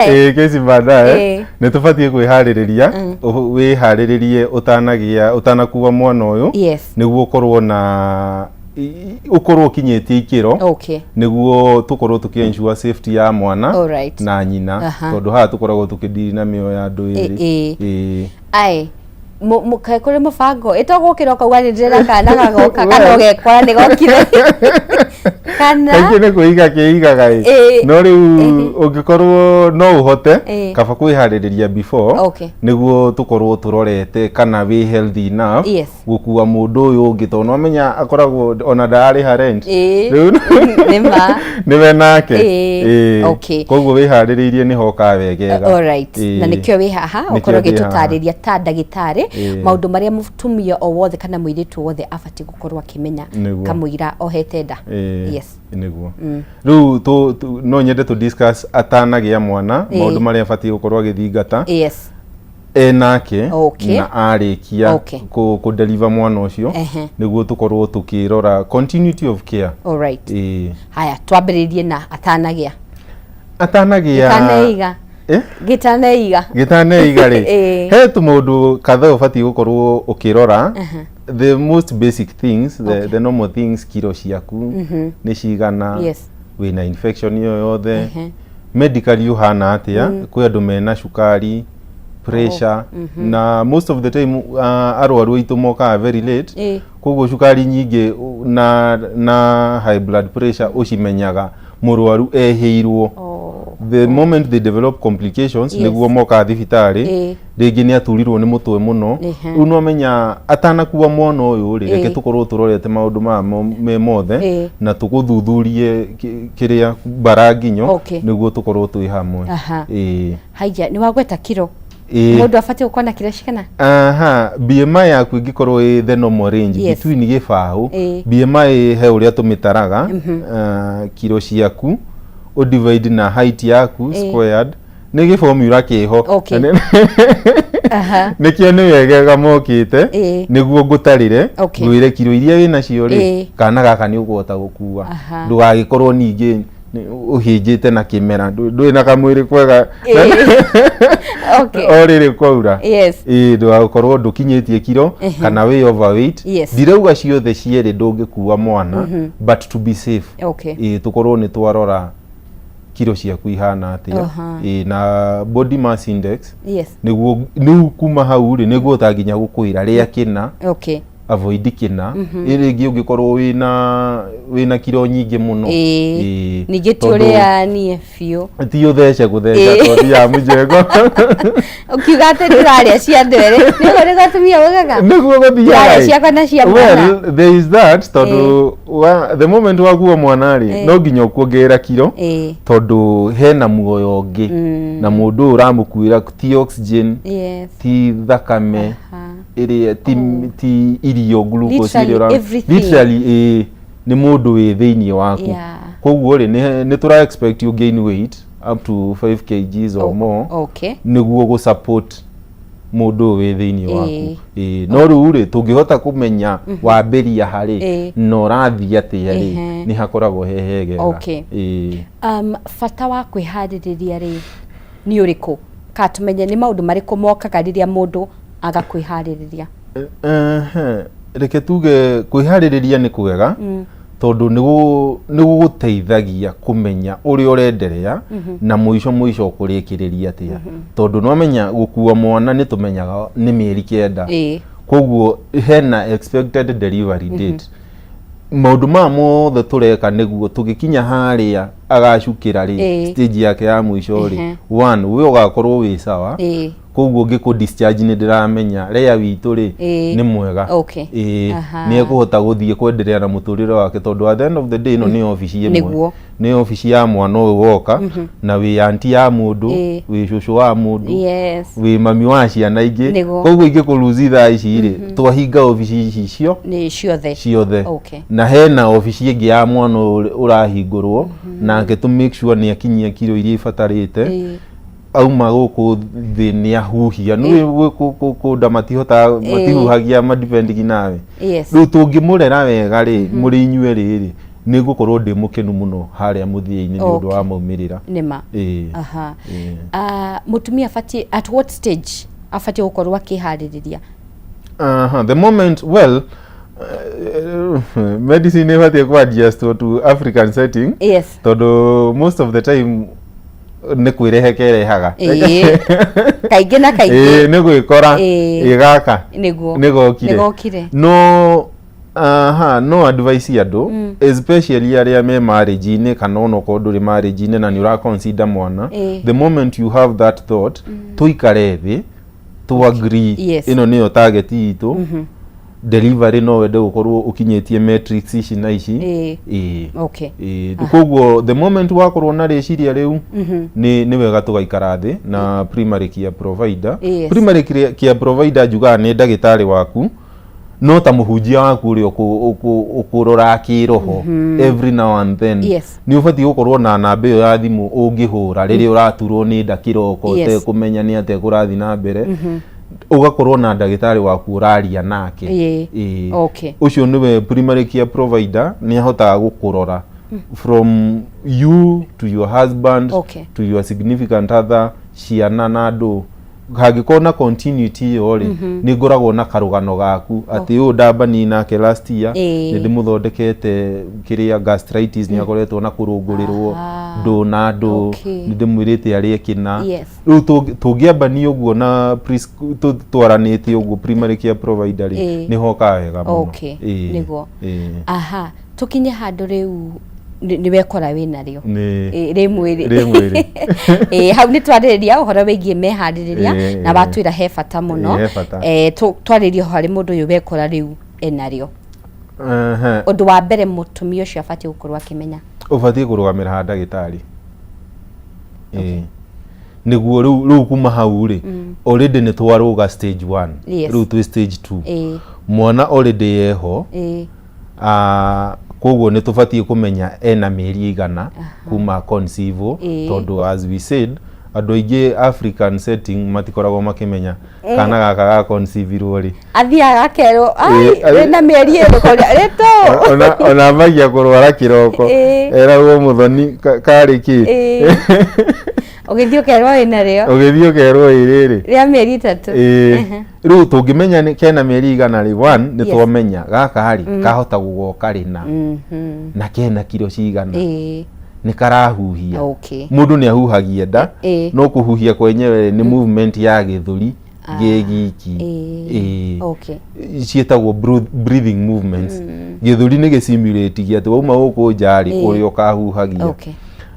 Ĩĩ, kesi baadaye. Nĩ tũbatiĩ kwĩharĩrĩria, wĩharĩrĩrie ũtanagĩa, ũtanakua mwana ũyũ, nĩguo ũkorwo na ũkorwo ũkinyĩtie ikĩro, nĩguo tũkorwo tũkĩ ensure safety ya mwana na nyina, tondũ haha tũkoragwo tũkĩdiri na mĩoyo ya andũ erĩ. Ĩĩ. Ai, kaĩ kũrĩ mũbango ĩtogũkĩra ũkauga nĩ ndĩrenda kana gagoka, kana ũgekora nĩ gokire, kana? Kaingĩ nĩ kwĩiga kĩigaga ĩ. No rĩu ũngĩkorwo no ũhote, kaba kwĩharĩrĩria before, nĩguo tũkorwo tũrorete kana wĩ healthy enough gũkua mũndũ ũyũ ũngĩ, tondũ nĩwamenya akoragwo ona ndararĩha rent. Rĩu Nĩ ma. Nĩwe nake. Koguo wĩharĩrĩirie nĩ hokaga wegega. Alright. Na nĩkĩo wĩ haha. Nĩkĩo ũkorwo ndĩ haha. ũgĩtũtarĩria ta ndagĩtarĩ maũndũ marĩa mũtumia o wothe kana mũirĩtu o wothe abatiĩ gũkorwo akĩmenya kamũira ohete nda. Nĩguo. Rĩu no nyende tũ discuss atanagĩa mwana, maũndũ marĩa abatiĩ gũkorwo agĩthingata enake na arĩkia kũ deliver mwana ũcio, nĩguo tũkorwo tũkĩrora continuity of care. Alright. Haya, twambĩrĩrie na atanagĩa. Atanagĩa. Gĩtaneiga. Eh? Gĩtaneiga. Gĩtaneiga rĩ, he tũmaũndũ kadhaa ũbatiĩ gũkorwo ũkĩrora, the most basic things, the normal things: kiro ciaku nĩ cigana, wĩna infection yo yothe, medically ũhana atĩa, kwĩ andũ mena cukari, pressure, na most of the time arwaru aitũ mokaga very late. Koguo cukari nyingĩ na high blood pressure ũcimenyaga mũrwaru ehĩirwo. The moment they develop complications, nĩguo mokaga thibitarĩ. Rĩngĩ nĩ aturirwo nĩ mũtwe mũno. Rĩu no menya atanakua mwana ũyũ rĩ, reke tũkorwo tũrorete maũndũ maya me mothe na tũgũthuthurie kĩrĩa bara nginyo, nĩguo tũkorwo twĩ hamwe. Haya, nĩ wagweta kiro. Mũndũ abatiĩ gũkorwo na kiro cigana? Aha, BMI yaku ĩngĩkorwo ĩ the normal range, between 0. BMI he ũrĩa tũmĩtaraga, kiro ciaku ũ divide na height yaku squared, nĩ gĩformula kĩho. Nĩkĩo nĩ wegega mokĩte, nĩguo ngũtarĩre, ngwĩre kiro iria wĩnacio rĩ, kana gaka nĩ ũkũhota gũkua. Ndũgagĩkorwo ningĩ ũhĩnjĩte na kĩmera, ndũrĩ na kamwĩrĩ kwega o rĩrĩ kwaura. Ĩĩ, ndũgagĩkorwo ndũkinyĩtie kiro kana wĩ overweight. Ndirauga ciothe cierĩ ndũngĩkua mwana, but to be safe, ĩĩ, tũkorwo nĩ twarora kiro ciaku ihana atĩa. Ĩĩ, na body mass index, nĩguo rĩu kuma hau rĩ, nĩguo ũtanginya gũkwĩra rĩa kĩna, avoid kĩna. Ĩ rĩngĩ ũngĩkorwo wĩna kiro nyingĩ mũno. Ningĩ ti Tondũ ũrĩanie biũ. Ti ũthece gũtheca, tondũ ya mũjengo. Ũkiuga atĩ ndĩrarĩa cia andũ erĩ, nĩguo nĩguo atumia ugaga. Nĩguo gũthiaga. Ndĩrarĩa ciakwa na cia mwana. Well, there is that, tondũ the moment wakua mwana rĩ, no nginya ũkuongerera kiro, tondũ hena muoyo ũngĩ, na mũndũ ũyũ ũramũkuĩra ti oxygen, ti thakame ĩrĩa ti irio, glucose Literally ĩrĩa everything. Literally, ĩĩ, nĩ mũndũ wĩ thĩinĩ waku. Koguo rĩ, nĩ tũra expect you gain weight up to 5 kgs or more, nĩguo gũ support mũndũ ũyũ wĩ thĩinĩ waku. Ĩĩ, no rĩu rĩ, tũngĩhota kũmenya wambĩria harĩ na ũrathiĩ atĩa rĩ, nĩ hakoragwo he hegega. Bata wa kwĩharĩrĩria rĩ, nĩ ũrĩkũ? Ka tũmenye nĩ maũndũ marĩkũ mokaga rĩrĩa mũndũ aga kwĩharĩrĩria. Ehe, reke tuge kwĩharĩrĩria nĩ kwega, tondũ nĩ gũgũteithagia kũmenya ũrĩa ũrenderea na mũico mũico ũkũrĩkĩrĩria atĩa, tondũ nĩwamenya gũkua mwana nĩ tũmenyaga nĩ mĩeri 9. Koguo hena expected delivery date. Maũndũ maya mothe tũreka nĩguo tũgĩkinya harĩa agacukĩra rĩ, stage yake ya mũico rĩ, one, we ũgakorwo wĩ sawa. Koguo ngĩkũ discharge nĩ ndĩramenya Lea witũ rĩ, nĩ mwega. Nĩ ekũhota gũthiĩ kwenderea na mũtũrĩre wake, tondũ at the end of the day ĩno nĩ obici ĩmwe. Nĩ obici ya mwana ũyũ woka, na wĩ anti ya mũndũ, wĩ cũcũ wa mũndũ, wĩ mami wa ciana ingĩ. Koguo ingĩkũruzi thaa ici rĩ, twahinga obici ici cio Nĩ ciothe. Ciothe. Na hena obici ĩngĩ ya mwana ũyũ ũrahingũrwo nake, to make sure nĩ akinyia kiro iria ibatarĩte, auma gũkũ thĩ nĩ ahuhia, nĩ kũnda matihotaga, matihuhagia, madependigi nawe. Rĩu tũngĩmũrera wega rĩ, mũrĩ inyuerĩ rĩ, Nĩ ngũkorwo ndĩ mũkenu mũno harĩa mũthia-inĩ nĩ ũndũ wa maumĩrĩra. Nĩma. Ĩĩ. Aha. Ĩĩ. Ah, mũtumia abatiĩ, at what stage abatiĩ gũkorwo akĩharĩrĩria? Aha, the moment, well, medicine ĩbatiĩ ku adjust to African setting. Tondũ most of the time nĩ kwĩrehe kerehaga. Ĩĩ. Kaingĩ na kaingĩ. Ĩĩ, nĩ gwĩkora. Ĩĩ. Ĩ gaka Nĩguo. nĩ gokire. Nĩgokire. No aha, no advice andũ, especially arĩa me marriage-inĩ, kana onokorwo ndũrĩ marriage-inĩ na nĩ ũra consider mwana, the moment you have that thought, tũikare thĩ tu agree, ĩno nĩyo target itũ, delivery no wende gũkorwo ũkinyĩtie metrics ici na ici. Ĩĩ. Ĩĩ, koguo the moment wakorwo na rĩciria rĩu, nĩ wega tũgaikara thĩ na primary care provider. Primary care provider njugaga nĩ ndagĩtarĩ waku, no ta mũhunjia waku ũrĩa ũkũrora kĩroho every now and then. Nĩ ũbatiĩ gũkorwo na namba ĩyo ya thimũ ũngĩhũra rĩrĩa ũraturwo nĩ nda kĩroko, ũtekũmenya nĩ atĩa kũrathiĩ na mbere, ũgakorwo na ndagĩtarĩ waku ũraria nake. Ĩĩ. Ũcio nĩwe primary care provider, nĩ ahotaga gũkũrora from you to your husband, to your significant other, ciana na andũ. Hangĩkorwo na continuity ĩyo rĩ, nĩ ngoragwo na karũgano gaku atĩ ũyũ ndambani nake last year, nĩ ndĩmũthondekete kĩrĩa gastritis, nĩ akoretwo na kũrũngũrĩrwo ndũ na ndũ, nĩ ndĩmwĩrĩte arĩe kĩna. Rĩu tũngĩambania ũguo na twaranĩtie ũguo primary care provider rĩ, nĩ hokaga wega mũno. Ĩĩ. Ĩĩ. Aha, tũkinye handũ rĩu nĩ wekora wĩnarĩo. Nĩ Ĩ, rĩ mwĩrĩ. Rĩ mwĩrĩ. Ĩ, hau nĩ twarĩrĩria ũhoro wĩgiĩ meharĩrĩria, na watwĩra he bata mũno. Ĩ, he bata. Twarĩrie harĩ mũndũ ũyũ wekora rĩu enarĩo, ũndũ wa mbere mũtumia ũcio abatiĩ gũkorwo akĩmenya? Ũbatiĩ kũrũgamĩra ha ndagĩtarĩ. Ĩĩ. Nĩguo rĩu kuma hau rĩ, already nĩ twarũga stage 1. Rĩu twĩ stage 2. Mwana already yeho. Ah, koguo nĩ tũbatiĩ kũmenya ena mĩeri igana kuma conceive, tondũ as we said, andũ aingĩ African setting matikoragwo makĩmenya kana gaka ga conceive-irwo rĩ. Athiaga akerwo, ai, wĩna mĩeri ĩrĩ kũrĩa rĩtũ. Ona ambagia kũrwara kĩroko, eragwo mũthoni karĩ kĩ. Ũgĩthiĩ ũkerwo wĩna rĩo. Ũgĩthiĩ ũkerwo ĩrĩrĩ. Rĩa mĩeri 3. Ĩĩ. Rĩu tũngĩmenya kena mĩeri igana rĩ, one, nĩ twamenya gaka rĩ, kahota gũgoka rĩna na kena kiro cigana, nĩ karahuhia. Mũndũ nĩ ahuhagia nda, no kũhuhia kwenyewe nĩ movement ya gĩthũri gĩ giki. Ĩĩ. Ciĩtagwo breathing movements. Gĩthũri nĩ gĩsimulate atĩ wauma gũkũ nja rĩ, ũrĩa ũkahuhagia.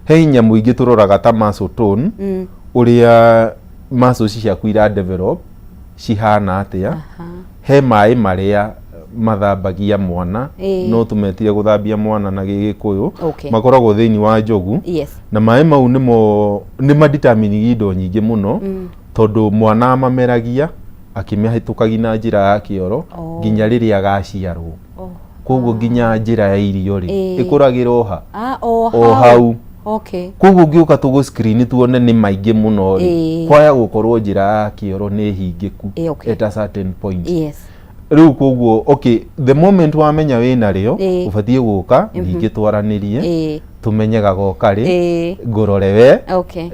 He nyamũ ingĩ tũroraga ta muscle tone, ũrĩa muscles ciaku ira develop cihana atĩa. He maĩ marĩa mathambagia mwana, no tũmetire gũthambia mwana na gĩgĩkũyũ, makoragwo thĩinĩ wa njogu, na maĩ mau nĩmo nĩ madetermine indo nyingĩ mũno, tondũ mwana amameragia akĩmĩhĩtũkagia na njĩra ya kĩoro nginya rĩrĩa agaciarwo. Koguo nginya njĩra ya irio rĩ, ĩkũragĩra o ha? Ah, o O hau. hau. Koguo ũngĩũka tũgũ screen tuone nĩ maingĩ mũno rĩ, kwaya gũkorwo njĩra ya kĩoro nĩ hingĩku at a certain point. Rĩu koguo, okay, the moment wamenya wĩna rĩo, ũbatiĩ gũka ningĩ twaranĩrie, tũmenye gagoka rĩ, ngũrore we,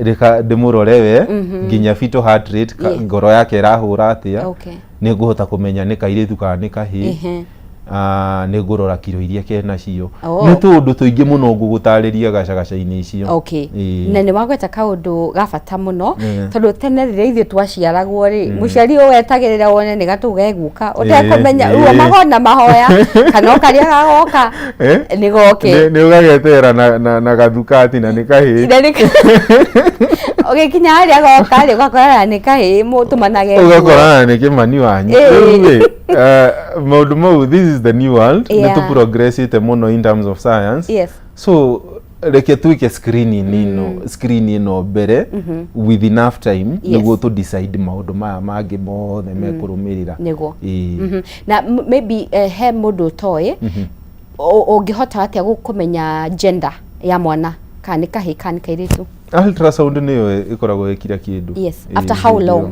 reka ndĩmũrore we nginya fetal heart rate, ngoro yake ĩrahũra atĩa, nĩ ngũhota kũmenya nĩ kairĩtu kana nĩ kahĩĩ. Ah, nĩ ngũrora kiro iria kenacio. Nĩ tũũndũ tũingĩ mũno ngũgũtarĩria gacagaca-inĩ icio. Ĩĩ. Na nĩ wagweta kaũndũ ga bata mũno, tondũ tene rĩrĩa ithuĩ twaciaragwo rĩ, mũciari ũyũ wetagĩrĩra wone nĩ gatũ gegũka, ũtekũmenya ruo mahona mahoya kana o karĩa gagoka nĩ goke. Nĩ ũgageterera na gathukati na nĩ kahĩĩ. Na ũgĩkinya harĩa goka rĩ, ũgakorana nĩ kahĩĩ mũtũmanage nguo. Ũgakorana nĩ kĩmani wanyu. Rĩu rĩ, maũndũ mau, this is the new world, nĩ tũprogressĩte mũno in terms of science. So reke twĩke screening ĩno, screen ĩno mbere with enough time, nĩguo tũ decide maũndũ maya mangĩ mothe mekũrũmĩrĩra. Nĩguo. Ĩĩ. Na maybe he mũndũ ũtoĩ, ũngĩhota atĩa kũmenya gender ya mwana, kana nĩ kahĩĩ kana nĩ kairĩtu? Ultrasound nĩyo ĩkoragwo ĩkira kĩndũ. After how Hĩndĩ long? ĩyo.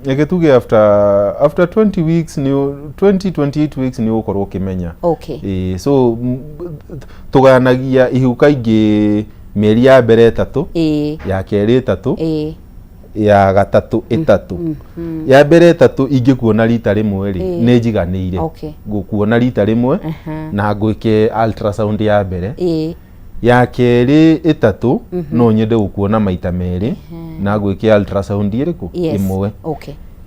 Reke tuge after 20 weeks, nĩ 20 28 weeks nĩ ũgũkorwo ũkĩmenya. Ĩĩ, so tũgayanagia ihu kaingĩ mĩeri ya mbere 3, ya kerĩ 3, ya gatatũ 3. Ya mbere 3 ingĩkuona rita rĩmwe rĩ, nĩ njiganĩire. Ngũkuona rita rĩmwe na ngwĩke ultrasound ya mbere. Ya kerĩ 3 no nyende gũkuona maita 2 na ngwĩke ultrasound ĩrĩkũ? Ĩmwe.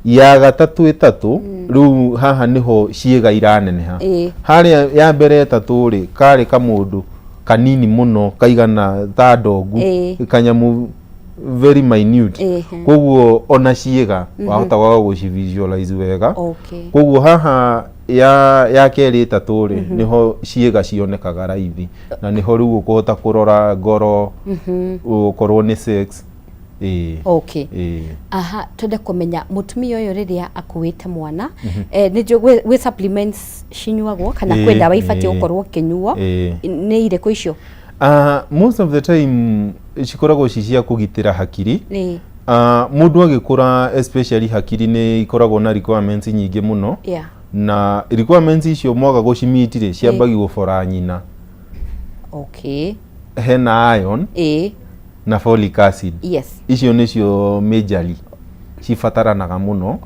Ya gatatũ 3, rĩu haha nĩho ciĩga iraneneha. Harĩa ya mbere 3 rĩ, karĩ kamũndũ kanini mũno kaigana ta ndongu, kanyamu very minute. Koguo ona ciĩga wahota kwaga gũci visualize wega. Koguo haha ya kerĩ 3 rĩ, nĩho ciĩga cionekaga raithi na nĩho rĩu ũkũhota kũrora ngoro, ũkorwo nĩ sex. Okay. Aha, twende kũmenya mũtumia ũyũ rĩrĩa akuĩte mwana, nĩ njũĩ gwĩ supplements cinyuagwo kana kwĩ ndawa ibatiĩ gũkorwo ũkĩnyuo, nĩ irĩkũ icio? Most of the time cikoragwo ci cia kũgitĩra hakiri. Mũndũ agĩkũra, especially hakiri nĩ ikoragwo na requirements nyingĩ mũno. Na requirements icio mwaga gũcimit rĩ, ciambagi gũbora nyina. Hena iron na folic acid. Icio nĩcio majorly cibataranaga mũno.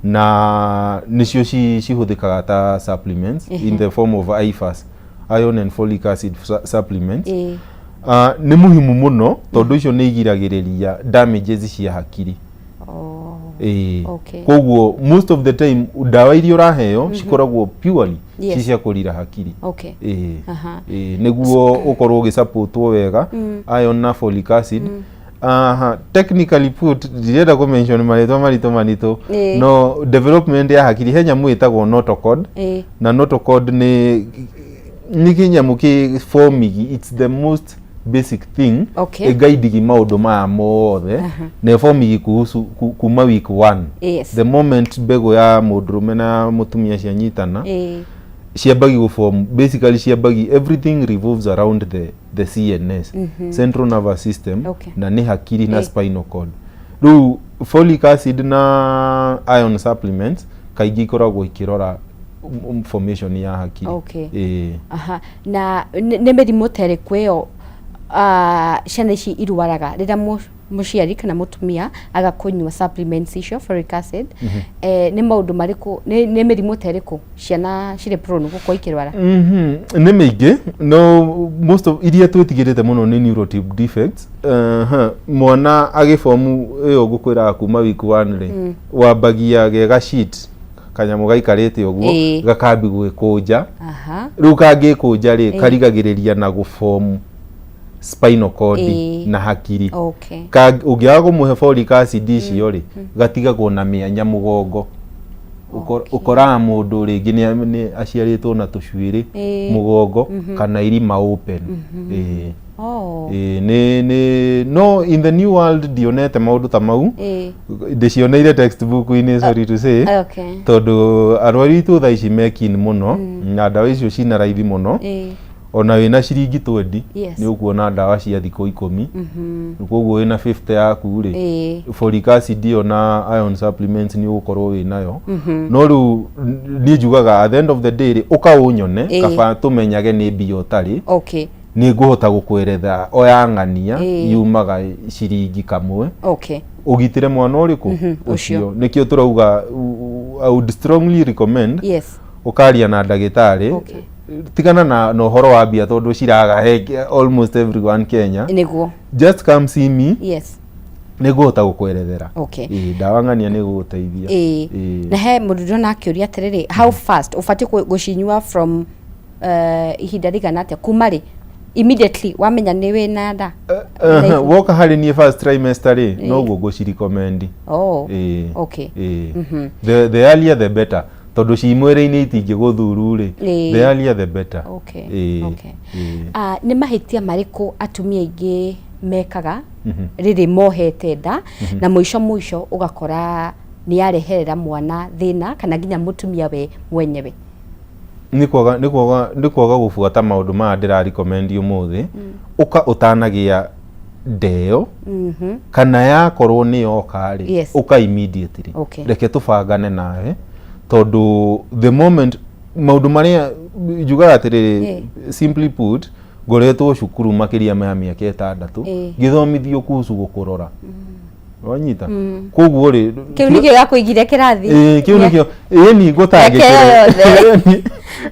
Na nĩcio cihũthĩkaga ta supplements in the form of IFAS, iron and folic acid supplements. Nĩ muhimu mũno tondũ icio nĩ igiragĩrĩria damages cia hakiri. Koguo most of the time ndawa iria ũraheo cikoragwo purely ci cia kũrira hakiri. Nĩguo ũkorwo ũgĩsupportwo wega, iron na folic acid. Aha, technically put, ndirenda kũ mention marĩtwa maritũ maritũ, no development ya hakiri he nyamũ ĩtagwo notochord. Na notochord nĩ kĩnyamũ kĩ forming, it's the most basic thing ĩgaidigi maũndũ maya mothe, na ĩbomigi kuhusu kuma week 1. The moment mbegũ ya mũndũrũme na mũtumia cianyitana, ciambagi gũform, basically ciambagi, everything revolves around the CNS, central nervous system. Na nĩ hakiri na spinal cord. Rĩu folic acid na iron supplements kaingĩ ikoragwo ikĩrora formation ya hakiri. Aha. Na nĩ mĩrimũ ta ĩrĩkũ ĩyo ciana ici irwaraga rĩrĩa mũciari kana mũtumia aga kũnyua supplements icio folic acid? Nĩ maũndũ marĩkũ, nĩ mĩrimũ ta ĩrĩkũ ciana cirĩ prone gũkorwo ikĩrwara? Nĩ mĩingĩ, no most of iria twĩtigĩrĩte mũno nĩ neurotube defects. Mwana agĩbomu ĩyo ngũkwĩraga kuma week 1 rĩ, wambagia ge sheet kanyamũ gaikarĩte ũguo, gakambi gwĩkũnja. Rĩu kangĩkũnja rĩ, karigagĩrĩria na gũbomu spinal cord na hakiri. Ũngĩaga kũmũhe folic acid icio rĩ, gatigagwo na mĩanya mũgongo. Ũkoraga mũndũ rĩngĩ nĩ aciarĩtwo na tũcuĩrĩ mũgongo kana irima open. Nĩ no in the new world ndionete maũndũ ta mau, ndĩcioneire textbook-inĩ, sorry to say. Tondũ arwaru itũ thaa ici me keen mũno na ndawa icio cina raithi mũno. Ona wĩna ciringi 20 nĩ ũkuona ndawa cia thikũ 10. Koguo wĩna 50 yaku rĩ, folic acid ĩyo na iron supplements nĩ ũgũkorwo wĩnayo. No rĩu niĩ njugaga at the end of the day rĩ, ũka ũnyone, kaba tũmenyage nĩ mbia ũtarĩ. Nĩ ngũhota gũkweretha oya ng'ania yumaga ciringi 1 ũgitĩre mwana ũrĩkũ ũcio. Nĩkĩo tũrauga I would strongly recommend ũkaria na ndagĩtarĩ. Tigana na ũhoro wa mbia tondũ ciraga he almost everyone Kenya. Just come see me. Nĩ ngũhota gũkwerethera. Ĩĩ, ndawa ng'ania nĩ gũgũteithia. Na he mũndũ ndĩrona akĩũria atĩrĩrĩ, how fast ũbatiĩ gũcinyua from ihinda rĩigana atĩa kuma rĩ, immediately wamenya nĩ wĩna nda? Woka harĩ niĩ first trimester rĩ, noguo ngũcirecommend. Ĩĩ. The earlier the better, tondũ ci mwĩrĩ-inĩ itingĩgũthuru rĩ. The earlier the better. Ĩĩ. Nĩ mahĩtia marĩkũ atumia aingĩ mekaga rĩrĩ mohete nda, na mũico mũico ũgakora nĩ yareherera mwana thĩna kana nginya mũtumia we mwenyewe? Nĩ kwaga gũbuata maũndũ maya ndĩra recommend ũmũthĩ. Ũka ũtanagĩa Ndeyo kana yakorwo nĩ yoka rĩ, ũka immediately. Reke tũbangane nawe, tondũ the moment maũndũ marĩa njugaga atĩrĩrĩ, simply put, ngoretwo cukuru makĩria ma mĩaka 6 ngĩthomithio kuhusu gũkũrora, wanyita? Koguo rĩ, Kĩu nĩkĩo gĩakũigire kĩrathi. Ĩĩ, kĩu nĩkĩo, ĩni Reke yothe. ngũtangĩkĩre.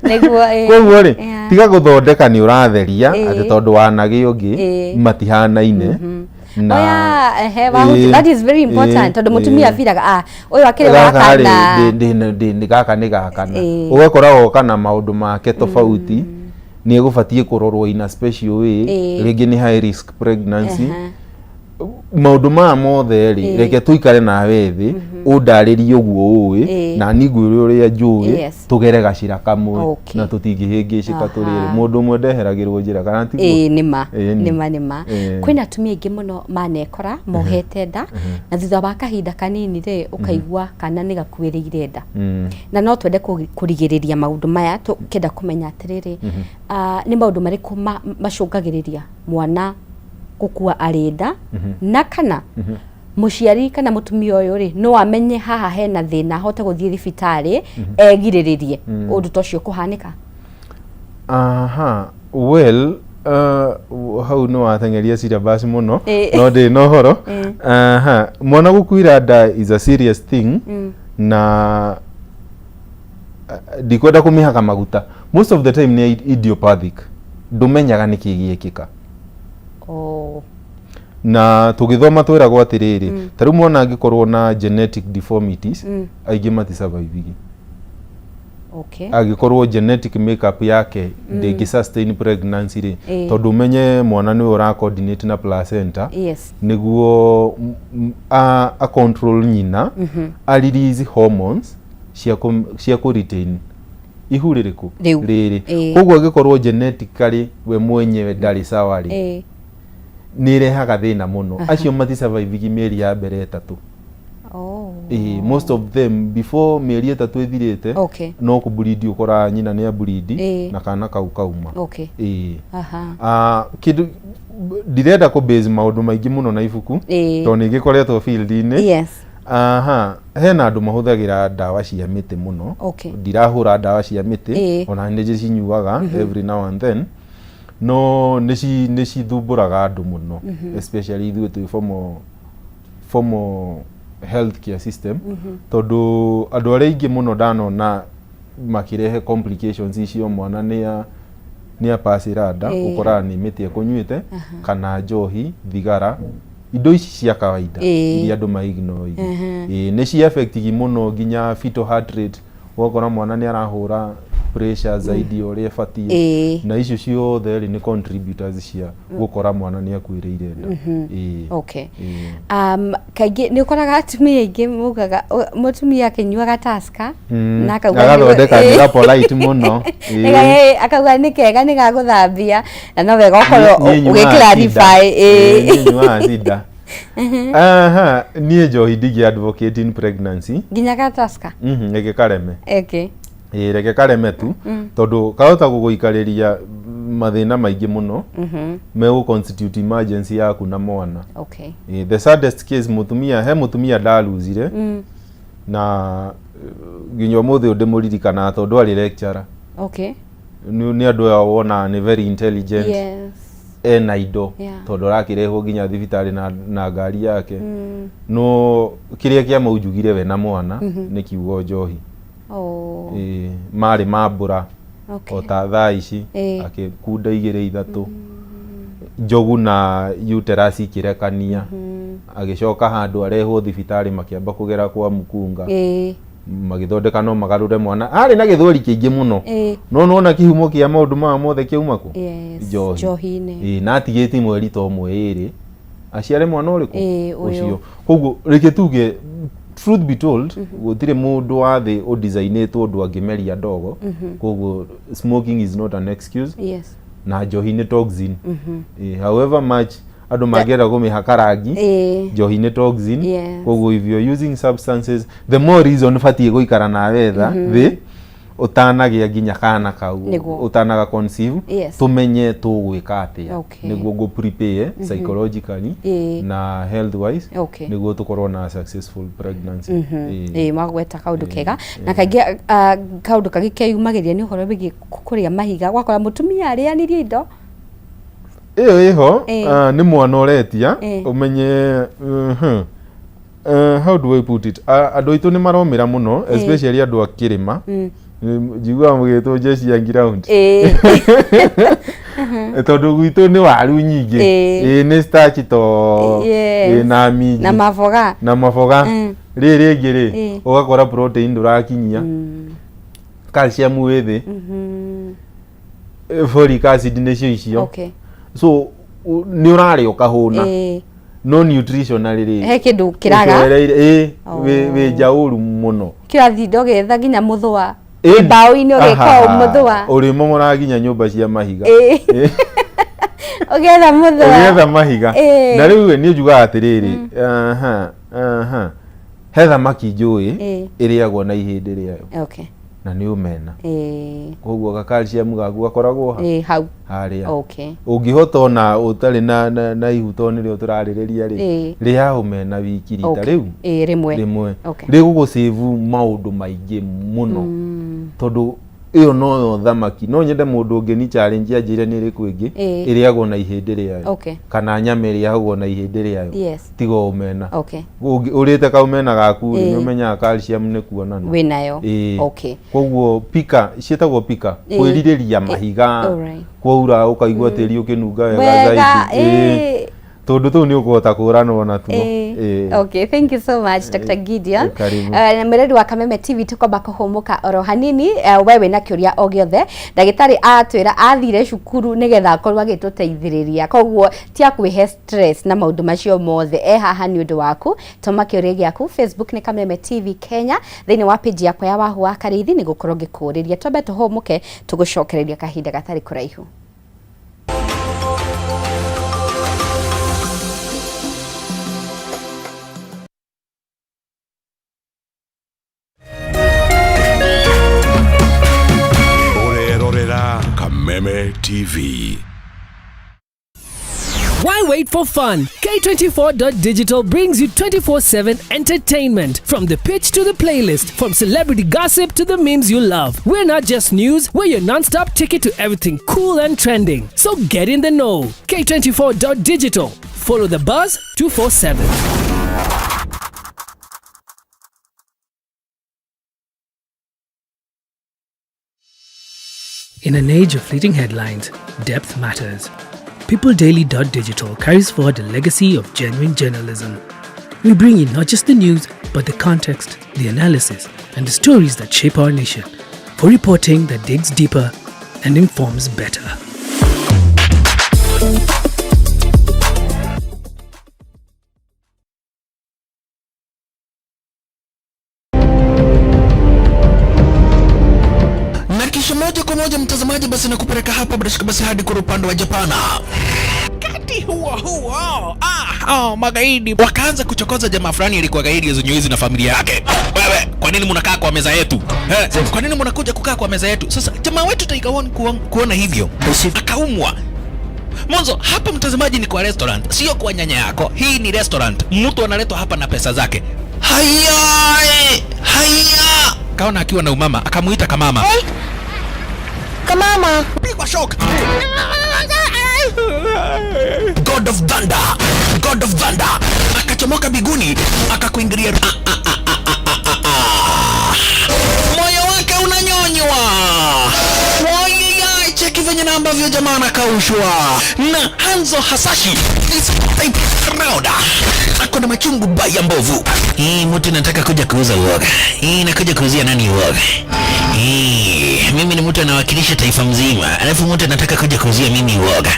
Nĩguo, ĩĩ. Koguo rĩ, tiga gũthondeka nĩ ũratheria atĩ tondũ wanagĩa ũngĩ, matihanaine na Oh, yeah, ehe, wahuti. That is very important, tondũ mũtumia abiraga, ah, ũyũ akĩrĩ wa gaka rĩ, kana. Nĩ gaka nĩ gakana, ũgakora oka na maũndũ make tofauti, nĩ egũbatiĩ kũrorwo in a special way. Rĩngĩ nĩ high risk pregnancy. Maũndũ maya mothe rĩ, reke tũikare nawe thĩ, ũndarĩrie ũguo ũĩ, na niĩ ngwĩre ũrĩa njũĩ, tũgere gacĩra kamwe na tũtingĩhĩngĩcĩka tũrĩ erĩ. Mũndũ ũmwe ndeheragĩrwo njĩra, kana tiguo? Ĩĩ, nĩma. Ĩni. Nĩma, nĩma. Kwĩna atumia aingĩ mũno manekora mohete nda, na thutha wa kahinda kanini rĩ, ũkaigua kana nĩ gakuĩrĩire nda. Na no twende kũrigĩrĩria maũndũ maya, tũkĩenda kũmenya atĩrĩrĩ, nĩ maũndũ marĩkũ macũngagĩrĩria mwana gũkua arĩ nda, na kana mũciari kana mũtumia ũyũ rĩ, no amenye haha hena thĩna, ahote gũthiĩ thibitarĩ egirĩrĩrie ũndũ ta ũcio kũhanĩka? Aha, well, hau nĩ wateng'eria syllabus mũno, no ndĩ na ũhoro. Aha, mwana gũkuira nda is a serious thing, na ndikwenda kũmĩhaka maguta. Most of the time nĩ idiopathic, ndũmenyaga nĩkĩ gĩekĩka. Na tũgĩthoma twĩragwo atĩrĩrĩ, ta rĩu mwana angĩkorwo na genetic deformities, aingĩ matisurvivigi. Angĩkorwo genetic makeup yake ndĩngĩ sustain pregnancy rĩ, tondũ ũmenye mwana nĩwe ũra coordinate na placenta nĩguo a control nyina a release hormones cia kũ retain ihu rĩrĩkũ? Rĩu. Rĩrĩ. Koguo angĩkorwo genetically we mwenyewe ndarĩ sawa rĩ, nĩ ĩrehaga thĩna mũno. Acio matisurvivigi mĩeri ya mbere 3. Ĩĩ, most of them before mĩeri 3 ĩthirĩte, no kũburindi, ũkoraga nyina nĩ aburindi na kana kau kauma. Ĩĩ. Ah, kĩndũ ndirenda kũ base maũndũ maingĩ mũno na ibuku, tondũ nĩ ngĩkoretwo field-inĩ. Aha, hena andũ mahũthagĩra ndawa cia mĩtĩ mũno. Ndirahũra ndawa cia mĩtĩ, ona nĩ ndĩcinyuaga every now and then, no nĩ cithumbũraga andũ mũno, especially ithuĩ twĩ formal health care system, tondũ andũ arĩa aingĩ mũno ndanona makĩrehe complications icio, mwana nĩ apacĩra nda, ũkoraga nĩ mĩtĩ ekũnyuĩte kana njohi, thigara, indo ici cia kawaida iria andũ ma ignore. Ĩĩ, nĩ ci affectigi mũno nginya fetal heart rate, ũgakora mwana nĩ arahũra pressure zaidi ya ũrĩa ĩbatiĩ, na icio ciothe rĩ, nĩ contributors cia gũkora mwana nĩ akuĩrĩire nda. Ĩĩ. Ĩĩ. Kaingĩ nĩ ũkoraga atumia aingĩ maugaga mũtumia akĩnyuaga Tusker na akauga Agathondeka nĩ ga polite mũno. Ĩĩ. Akauga nĩ kega, nĩ gagũthambia, na no wega ũkorwo Niĩ nyuaga ũgĩ-clarify. cider. Ĩĩ, niĩ nyuaga cider. Aha, niĩ njohi ndingĩ advocate in pregnancy. Nginya ga Tusker? Reke kareme. Ĩĩ, reke kareme tu, tondũ kahota gũgũikarĩria mathĩna maingĩ mũno megũ constitute emergency yaku na mwana. Ĩĩ, the saddest case, mũtumia, he mũtumia ndaruzire, na nginya ũmũthĩ ũyũ ndĩmũririkanaga tondũ arĩ lecturer. Nĩ andũ aya wonaga nĩ very intelligent, ena indo, tondũ arakĩrehwo nginya thibitarĩ na ngari yake, no kĩrĩa kĩamaunjugire we na mwana nĩ kiugo njohi. Ĩĩ, marĩ mambũra o ta thaa ici, akĩkunda igĩrĩ ithatũ, njogu na uterus ikĩrekania, agĩcoka handũ arehwo thibitarĩ, makĩamba kũgera kwa mũkunga, magĩthondeka no magarũre mwana, arĩ na gĩthweri kĩingĩ mũno. No nona kĩhumo kĩa maũndũ maya mothe kĩauma kũ? Njohi. Njohi-inĩ. Ĩĩ, na atigĩtie mweri ta ũmwe ĩrĩ aciare mwana ũrĩkũ? Ĩĩ, ũyũ. Ũcio. Koguo reke tuge, truth be told, gũtirĩ mũndũ wa thĩ ũdesign-ĩtwo ũndũ angĩmeria ndogo, koguo smoking is not an excuse. Na njohi nĩ toxin. Ĩĩ, however much andũ mangĩenda kũmĩhaka rangi, njohi nĩ toxin. Koguo if you're using substances, the more reason batiĩ gũikara nawe tha thĩ, Ũtanagĩa nginya kana kau, Nĩguo. ũtanaga conceive, tũmenye tũgwĩka atĩa nĩguo ngũ prepare psychologically na health wise nĩguo tũkorwo na successful pregnancy. Ĩĩ, magweta kaũndũ kega, na kaingĩ kaũndũ kangĩ keyumagĩria nĩ ũhoro wĩgiĩ kũrĩa mahiga, gwakora mũtumia arĩanirie indo. Ĩyo ĩho. Nĩ mwana ũretia. Ũmenye, how do I put it? Andũ aitũ nĩ maromĩra mũno, especially andũ a kĩrĩma. Njiguaga mũgĩtwo jeshi ya ground. Tondũ gwitũ nĩ waru nyingĩ. Ĩĩ, nĩ starch to. Ĩĩ, na minji. Na maboga. Na maboga. Rĩrĩ rĩngĩ rĩ, ũgakora protein ndũrakinyia, calcium wĩ thĩ, folic acid nĩcio icio. So nĩ ũrarĩa ũkahũna, no nutritionally rĩ, he kĩndũ kĩraga. Ũcoereire, ĩ. Oh. Wĩ njaũru mũno. Kĩrathinda ũgĩetha nginya mũthũa mbaũ-inĩ, ũgĩka mũthũa. Ũrĩmomora nginya nyũmba cia mahiga. Ũgĩetha mũthũa. Ũgĩetha mahiga. Na rĩu niĩ njugaga atĩrĩrĩ, aha, aha, he thamaki njũĩ ĩrĩagwo na ihĩndĩ rĩayo, na nĩ ũmena. Koguo ga calcium gaku gakoragwo ha? Ĩĩ, hau. Harĩa. Ũngĩhota ona ũtarĩ na ihu, tondũ nĩrĩo tũrarĩrĩria rĩ, rĩa ũmena wiki rita rĩu Ĩĩ, rĩmwe. Rĩmwe rĩgũgũsave maũndũ maingĩ mũno, tondũ ĩyo noyo thamaki. No nyende mũndũ ũngĩ ni challenge anjĩre nĩ ĩrĩkũ ĩngĩ ĩrĩagwo na ihĩndĩ rĩayo, kana nyama ĩrĩagwo na ihĩndĩ rĩayo, tiga ũmena. Ũrĩte kaũmena gaku rĩ, nĩ ũmenyaga calcium nĩ kuonana. Wĩnayo. Ĩĩ. Koguo pika ciĩtagwo pika, kwĩrirĩria mahiga, kwaura ũkaigua tĩri ũkĩnunga wega wega zaidi. Ĩĩ. Tũndũ tũu nĩ ũkũhota kũranwo natuo. Ĩĩ. Okay, thank you so much, Dr. Gideon. Karibu. Mwĩrori wa Kameme TV, tukwamba kũhũmũka oro hanini. We wĩna kĩũria o gĩothe, ndagĩtarĩ atwĩra athire cukuru nĩgetha akorwo agĩtũteithĩrĩria, koguo ti akwĩhe stress na maũndũ macio mothe, e haha nĩ ũndũ waku. Tũma kĩũria gĩaku Facebook nĩ Kameme TV Kenya, thĩinĩ wa page yakwa ya Wahu wa Karĩithi nĩ gũkorwo ngĩkũũrĩria. Twambe tũhũmũke, tũgũcokereria kahinda gatarĩ kũraihu. Ũrerorera Kameme TV. Why wait for fun? K24.digital brings you 24/7 entertainment. From the pitch to the playlist, from celebrity gossip to the memes you love. We're not just news, we're your non stop ticket to everything cool and trending. So get in the know. K24.digital. Follow the buzz 247. In an age of fleeting headlines, depth matters. PeopleDaily.digital carries forward a legacy of genuine journalism. We bring you not just the news, but the context, the analysis, and the stories that shape our nation, for reporting that digs deeper and informs better. Na kisha moja kwa moja, mtazamaji, basi nakupeleka hapa bila shaka basi hadi kwa upande wa Japana. Wakati huo huo, oh, magaidi wakaanza kuchokoza jamaa fulani alikuwa gaidi ya na familia yake. "Wewe, kwa nini mnakaa kwa meza yetu? Eh, kwa nini mnakuja kukaa kwa meza yetu?" Sasa jamaa wetu Tiger One kuona hivyo akaumwa. Mwanzo hapa, mtazamaji, ni kwa restaurant, sio kwa nyanya yako. Hii ni restaurant, mtu analetwa hapa na pesa zake. Haya, haya, kaona akiwa na umama, akamuita kamama. Kamama. Pigwa shock. God of Thunder, God of Thunder akachomoka biguni akakuingilia. Ah, ah, ah, ah, ah, ah, ah. Moyo wake unanyonywa. Wai, cheki venye na ambavyo jamaa anakaushwa na Hanzo Hasashi this type round. Ako na machungu baya mbovu. Hii mtu nataka kuja kuuza uoga. Hii nakuja kuuzia nani uoga? Hii, mimi ni mtu anawakilisha taifa mzima, alafu mtu anataka kuja kuuzia mimi uoga.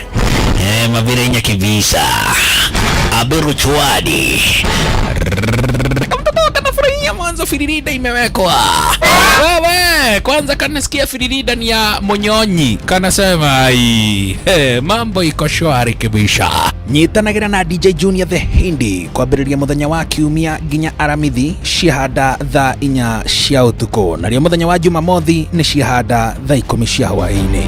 Eh, mabirenya kibisa. Aberu chwadi. Kamtoto kanafurahia mwanzo firirida imewekwa. Wewe, kwanza kanasikia firirida ni ya monyonyi. Kanasema ai, hey, mambo iko shwari kibisha. Nyitanagĩra na DJ Junior the Hindi kwambĩrĩria mũthenya wa Kiumia nginya Aramithi ciahanda thaa 4 cia ũtukũ, narĩo mũthenya wa Jumamothi nĩ ciahanda thaa 10 cia hwaĩ-inĩ.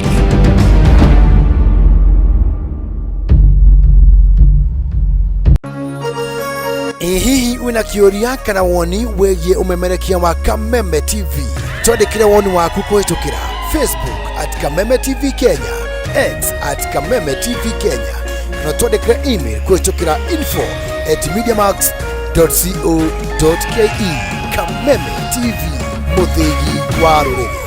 Ĩ hihi wĩna kĩũria kana woni wĩgiĩ ũmemerekia wa Kameme TV? Twandĩkĩre woni waku kũhĩtũkĩra Facebook at Kameme TV Kenya, X at Kameme TV Kenya, kana twandĩkĩre email kũhĩtũkĩra info at mediamax.co.ke. Kameme TV, mũthĩgi wa rũrĩrĩ.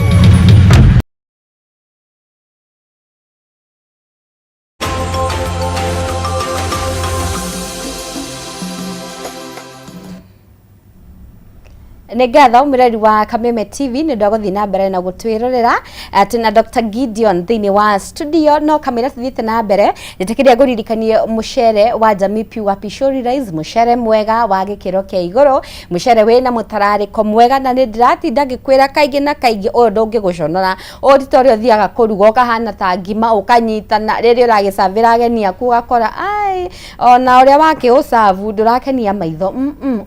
Nĩ ngatho mwĩrori wa Kameme TV nĩ ũndũ wa gũthiĩ na mbere na gũtwĩrorera. Twĩna Dr. Gideon thĩinĩ wa studio, no kamĩra tũthiĩte na mbere njĩtĩkĩria ngũririkanie mũcere wa Jamii Pure Pishori Rice, mũcere mwega wa gĩkĩro kĩa igũrũ, mũcere wĩna mũtararĩko mwega, na nĩ ndĩratinda ngĩkwĩra kaingĩ na kaingĩ ũyũ ndũngĩgũconora. Ũyũ ti ta ũrĩa ũthiaga kũruga ũkahana ta ngima ũkanyitana, rĩrĩa ũragĩcabĩra ageni aku ũgakora ai ona ũrĩa wakĩũcabu ndũrakenia maitho.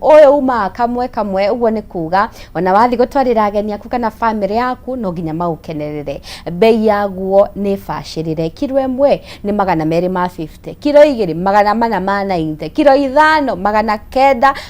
Ũyũ umaga kamwe kamwe, ũguo nĩ kuga ona wathiĩ gũtwarĩra ageni aku kana bamĩrĩ yaku no nginya maũkenerere. Bei yaguo nĩ bacĩrĩre, kiro 1 nĩ 250, kiro 2 490, kiro 5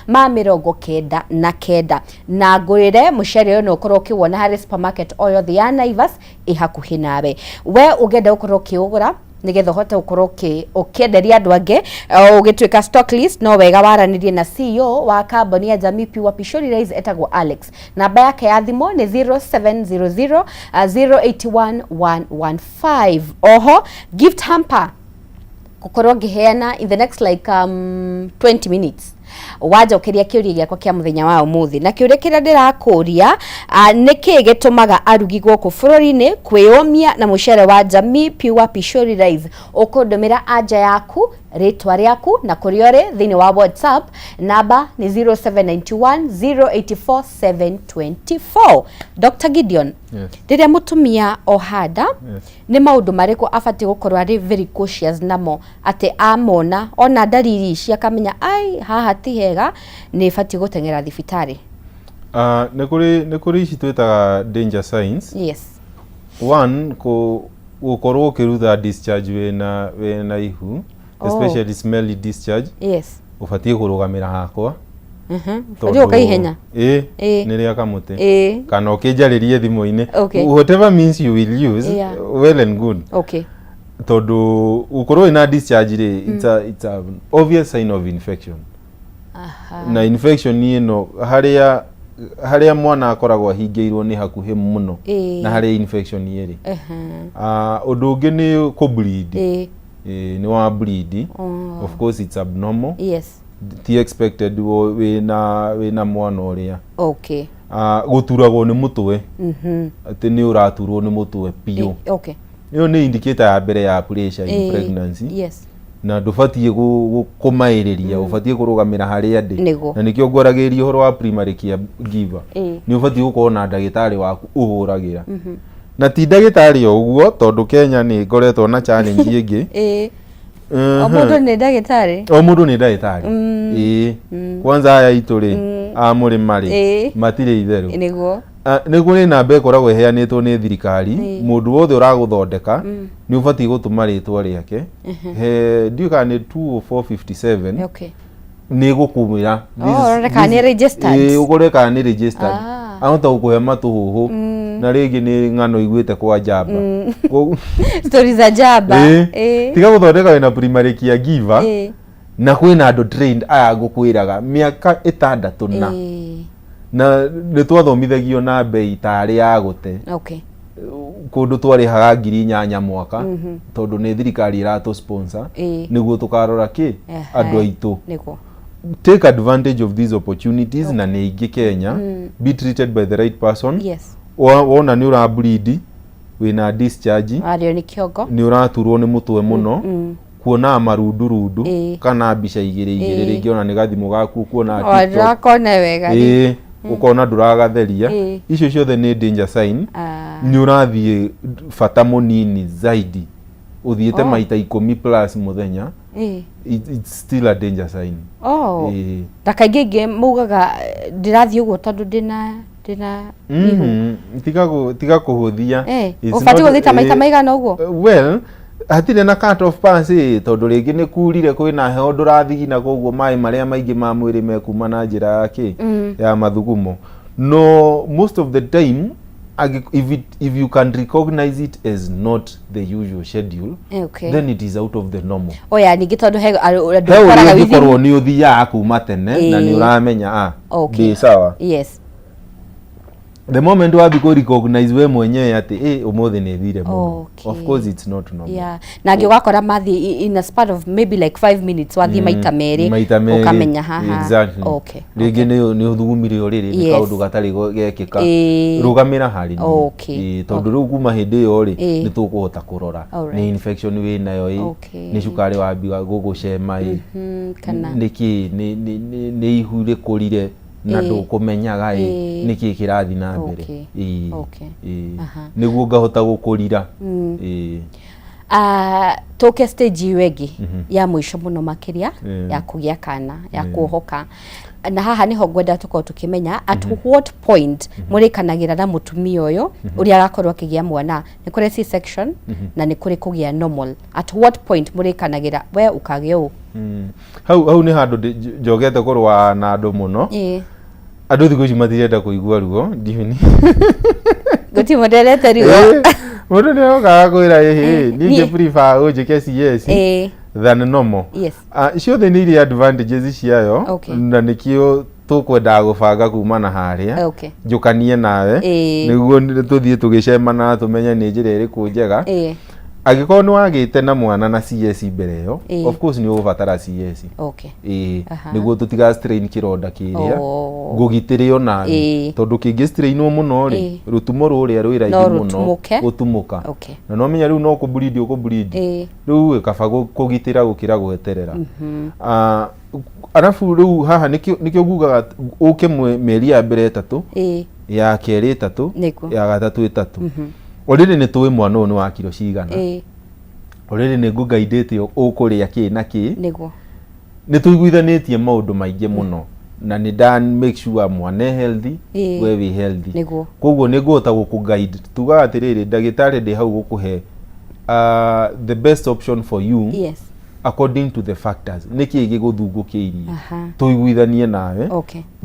999. Na ngũrĩre mũcere ũyũ no ũkorwo ũkĩwona harĩ supermarket o yothe ya Naivas ĩ hakuhĩ nawe. We ũngĩenda gũkorwo ũkĩũgũra nĩgetha ũhote gũkorwo ũkĩenderia andũ angĩ, ũgĩtuĩka stock list, no wega waranĩrie na CEO wa kambuni ya Jamii Pure Pishori Rice etagwo Alex. Namba yake ya thimũ nĩ 0700 081 115. Oho gift hamper gũkorwo ngĩheana in the next like 20 minutes wanjokeria kĩũria gĩakwa kĩa mũthenya wa ũmũthĩ. Na kĩũria kĩrĩa ndĩrakũria, nĩ kĩĩ gĩtũmaga arugi gũkũ bũrũri-inĩ kwĩyũmia na mũcere wa Jamii Pure Pishori Rice? Ũkũndũmĩra anja yaku, rĩtwa rĩaku na kũrĩa ũrĩ thĩinĩ wa WhatsApp. Namba nĩ 0791 084 724. Dr. Gideon, Yes. rĩrĩa mũtumia ohanda, Yes. nĩ maũndũ marĩkũ abatiĩ gũkorwo arĩ very cautious namo, atĩ amona ona ndariri ici akamenya ai haha ti hega, nĩ batiĩ gũteng'era thibitarĩ? Nĩ kũrĩ ici twĩtaga danger signs. One, gũkorwo ũkĩruta discharge wĩna ihu, especially smelly discharge, ũbatiĩ kũrũgamĩra hakwa. Ũbatiĩ gũka ihenya. Ĩ. Nĩ rĩa kamũtĩ kana ũkĩnjarĩrie thimũ-inĩ. Whatever means you will use, well and good, tondũ gũkorwo wĩna discharge rĩ, it's a obvious sign of infection. Na infection ĩno harĩa mwana akoragwo ahingĩirwo nĩ hakuhĩ mũno na harĩa infection ĩrĩ. Ũndũ ũngĩ nĩ kũ bleed. Nĩ wa bleed, of course it's abnormal, ti expected wĩna mwana ũrĩa. Gũturagwo nĩ mũtwe, atĩ nĩ ũraturwo nĩ mũtwe biũ, ĩyo nĩ indicator ya mbere ya pressure in pregnancy. Na ndũbatiĩ kũmaĩrĩria, ũbatiĩ kũrũgamĩra harĩa ndĩ. Na nĩkĩo ngwaragĩrĩria ũhoro wa primary care giver. Nĩ ũbatiĩ gũkorwo na ndagĩtarĩ waku ũhũragĩra, na ti ndagĩtarĩ o ũguo, tondũ Kenya nĩ ngoretwo na challenge ĩngĩ. O mũndũ nĩ ndagĩtarĩ. O mũndũ nĩ ndagĩtarĩ, ĩĩ. Kwanza aya itũ rĩ, a mũrĩma rĩ, matirĩ itherũ. Nĩ kũrĩ namba ĩkoragwo ĩheanĩtwo nĩ thirikari. Mũndũ wothe ũragũthondeka nĩ ũbatiĩ gũtũma rĩtwa rĩake he, ndiũĩ kana nĩ 20457. Nĩ gũkũmĩra. Oh, ũrore kana nĩ registered. Ĩĩ, ũkore kana nĩ registered. Ahota gũkũhe matũhũhũ na rĩngĩ nĩ ng'ano iguĩte kwa njamba. Stories za jaba. Ĩĩ. Tiga gũthondeka wĩna primary care giver, na kwĩna andũ trained aya ngũkwĩraga mĩaka 6 na na nĩ twathomithagio na mbei tarĩ ya gũte. Kũndũ twarĩhaga 8,000 mwaka, tondũ nĩ thirikari ĩratũ sponsor nĩguo tũkarora kĩ andũ aitũ. Take advantage of these opportunities, na nĩ ingĩ Kenya. Be treated by the right person. Wona nĩ ũra bleed, wĩna discharge, Arĩo nĩ kĩongo. Nĩ ũraturwo nĩ mũtwe mũno, kuonaga marundurundu kana mbica igĩrĩ igĩrĩ, rĩngĩ ona nĩ gathimũ gaku kuona O TikTok. ndũrakona wega. Ĩĩ, ũkona ndũragatheria. Icio ciothe nĩ danger sign. Nĩ ũrathiĩ bata mũnini zaidi, ũthiĩte maita 10 plus mũthenya. It's still a danger sign. Oh. Na kaingĩ ingĩ maugaga ndĩrathiĩ ũguo tondũ ndĩna ihu. Tiga kũhũthia. It's Ũbatiĩ not- gũthiĩ ta maita maigana ũguo? Well, hatirĩ na cut off pass ĩ, tondũ rĩngĩ nĩ kurire, kwĩna heho, ndũrathigina, koguo maĩ marĩa maingĩ ma mwĩrĩ mekuma na njĩra ya kĩ ya mathugumo. No most of the time if you can recognize it as not the usual schedule, then it is out of the normal. Oya, ningĩ tondũ he andũ He ũrĩa ũkoraga within ũngĩkorwo nĩ ũthiaga kuma tene na nĩ ũramenya ndĩ sawa. The moment wathi kũ recognize we mwenyewe atĩ ũmũthĩ nĩ thire mũno, of course it's not normal. Yeah. Na angĩ ũgakora mathiĩ in a span of maybe like 5 minutes, wathiĩ maita merĩ, maita merĩ. Ũkamenya haha. Rĩngĩ nĩ ũthugumire ũrĩrĩ, nĩ kaũndũ gatarĩ gekĩka. Rũgamĩra harĩ niĩ. Tondũ rĩu kuma hĩndĩ ĩyo rĩ, nĩ tũkũhota kũrora nĩ infection wĩ nayo ĩ, nĩ cukari wambia gũgũcema ĩ, Kana nĩ kĩ, nĩ ihu rĩkũrire na ndũkũmenyaga ĩ, nĩkĩ kĩrathiĩ na mbere. Nĩguo ngahota gũkũrira. Ah, tũke stage ĩyo ĩngĩ ya mũico mũno makĩria, ya kũgĩa kana ya kuohoka, na haha nĩho ngwenda tũkorwo tũkĩmenya at what point mũrĩkanagĩra na mũtumia ũyũ ũrĩa agakorwo akĩgĩa mwana. Nĩ kũrĩ C section na nĩ kũrĩ kũgĩa normal. At what point mũrĩkanagĩra we ũkagĩa ũũ? Hau nĩ handũ njogete kũrũa na andũ mũno. Andũ thikũ ici matirenda kũigua ruo, ndiũĩ nĩ Gũtirĩ mũndũ ruo. Mũndũ nĩ okaga kwĩra, ĩhĩ, niĩ Niĩ- ingĩ prefer ũnjĩke CS than normal. Ah, ciothe nĩ irĩ advantages ciayo, na nĩkĩo tũkwendaga gũbanga kuma na harĩa njũkanie nawe, nĩguo tũthiĩ tũgĩcemana, tũmenye nĩ njĩra ĩrĩkũ njega. Angĩkorwo nĩ wagĩte na mwana na CS mbere ĩyo, of course nĩ ũgũbatara CS, nĩguo tũtiga strain kĩronda kĩrĩa, ngũgitĩre onawe, tondũ kĩngĩ strainwo mũno rĩ, rũtumo rũrĩa rwĩ raithi No mũno rũtumũke. Gũtumũka. Na no menya rĩu no kũbleed ũkũbleed. Rĩu ĩ, kaba kũgitĩra gũkĩra gweterera. Ah, arabu rĩu haha nĩkĩo ngugaga ũke mĩeri ya mbere 3, ya kerĩ 3, ya gatatũ 3. Already nĩ tũĩ mwana ũyũ nĩ wa kiro cigana. Already nĩ ngũgaindĩte ũkũrĩa kĩ na kĩ. Nĩ tũiguithanĩtie maũndũ maingĩ mũno na nĩ nda make sure mwana e healthy, we wĩ healthy. Koguo nĩ ngũhota gũkũ guide. Tugaga atĩrĩrĩ, ndagĩtarĩ ndĩ hau gũkũhe the best option for you according to the factors, nĩkĩ gĩgũthungũkĩirie, tũiguithanie nawe.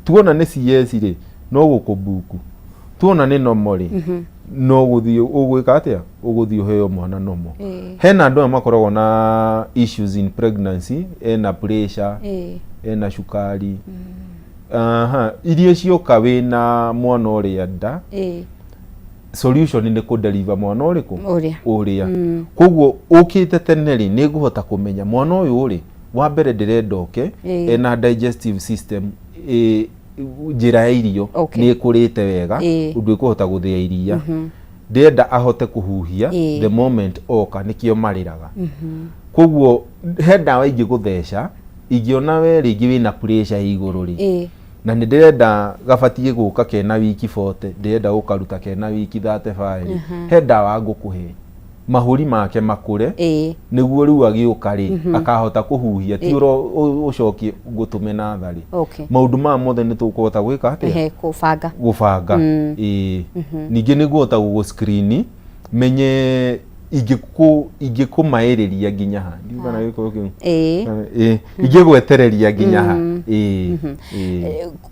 Tuona nĩ CS rĩ, no gũkũbuku. Tuona nĩ normal rĩ, no gũthiĩ ũgwĩka atĩa, ũgũthiĩ ũheo mwana normal. Hena andũ aya makoragwo na issues in pregnancy, ena pressure, ena cukari. Aha, iria cioka wĩna mwana ũrĩa nda, solution nĩ kũdeliver mwana ũrĩkũ? Ũrĩa. Ũrĩa. Koguo ũkĩte tene rĩ, nĩ ngũhota kũmenya mwana ũyũ rĩ, wa mbere ndĩrenda oke ena digestive system njĩra ya irio nĩ ĩkũrĩte wega, ũndũ ĩkũhota gũthĩa iria. Ndĩrenda ahote kũhuhia the moment oka, nĩkĩo marĩraga. Koguo he ndawa ingĩgũtheca ingĩona we rĩngĩ wĩna pressure ĩ igũrũ rĩ, na nĩ ndĩrenda gabatiĩ gũka kena wiki 40, ndĩrenda gũkaruta kena wiki 35 rĩ, he ndawa ngũkũhe mahũri make makũre, nĩguo rĩu agĩũka rĩ, akahota kũhuhia, ti ũro ũcokie ngũtũme natharĩ. Maũndũ maya mothe nĩ tũkũhota gwĩka atĩa? Ehe, kũbanga. Gũbanga. Ningĩ nĩ ngũhota gũgũ screen, menye ingĩkũmaĩrĩria nginya ha. Ndiũĩ kana gĩkũyũ kĩu. Ingĩgwetereria nginya ha. Ĩĩ.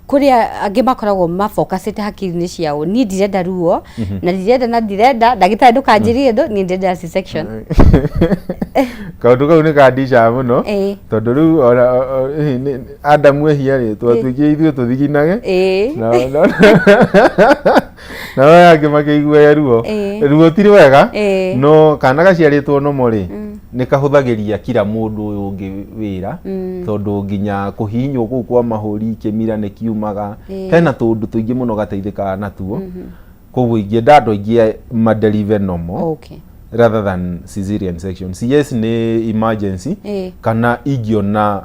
Kũrĩa angĩ makoragwo mafocusĩte hakiri-inĩ ciao, niĩ ndirenda ruo na ndirenda na ndirenda ndagĩtarĩ ndũkanjĩrire ndũ, niĩ ndĩrenda C-section. Kaũndũ kau nĩ kandicaga mũno, tondũ rĩu ona Adamu ehia rĩ, twatuĩkire ithuĩ tũthiginage, na aya angĩ makĩigua ruo. Ruo ti rwega, no kana gaciarĩtwo nomo rĩ, nĩ kahũthagĩria kira mũndũ ũyũ ũngĩ wĩra, tondũ nginya kũhihinywo kũu kwa mahũri, kĩmira nĩ kiumaga. Hena tũũndũ tũingĩ mũno gateithĩkaga natuo. Koguo ingĩenda andũ aingĩ madeliver normal rather than cesarean section. CS nĩ emergency, kana ingĩona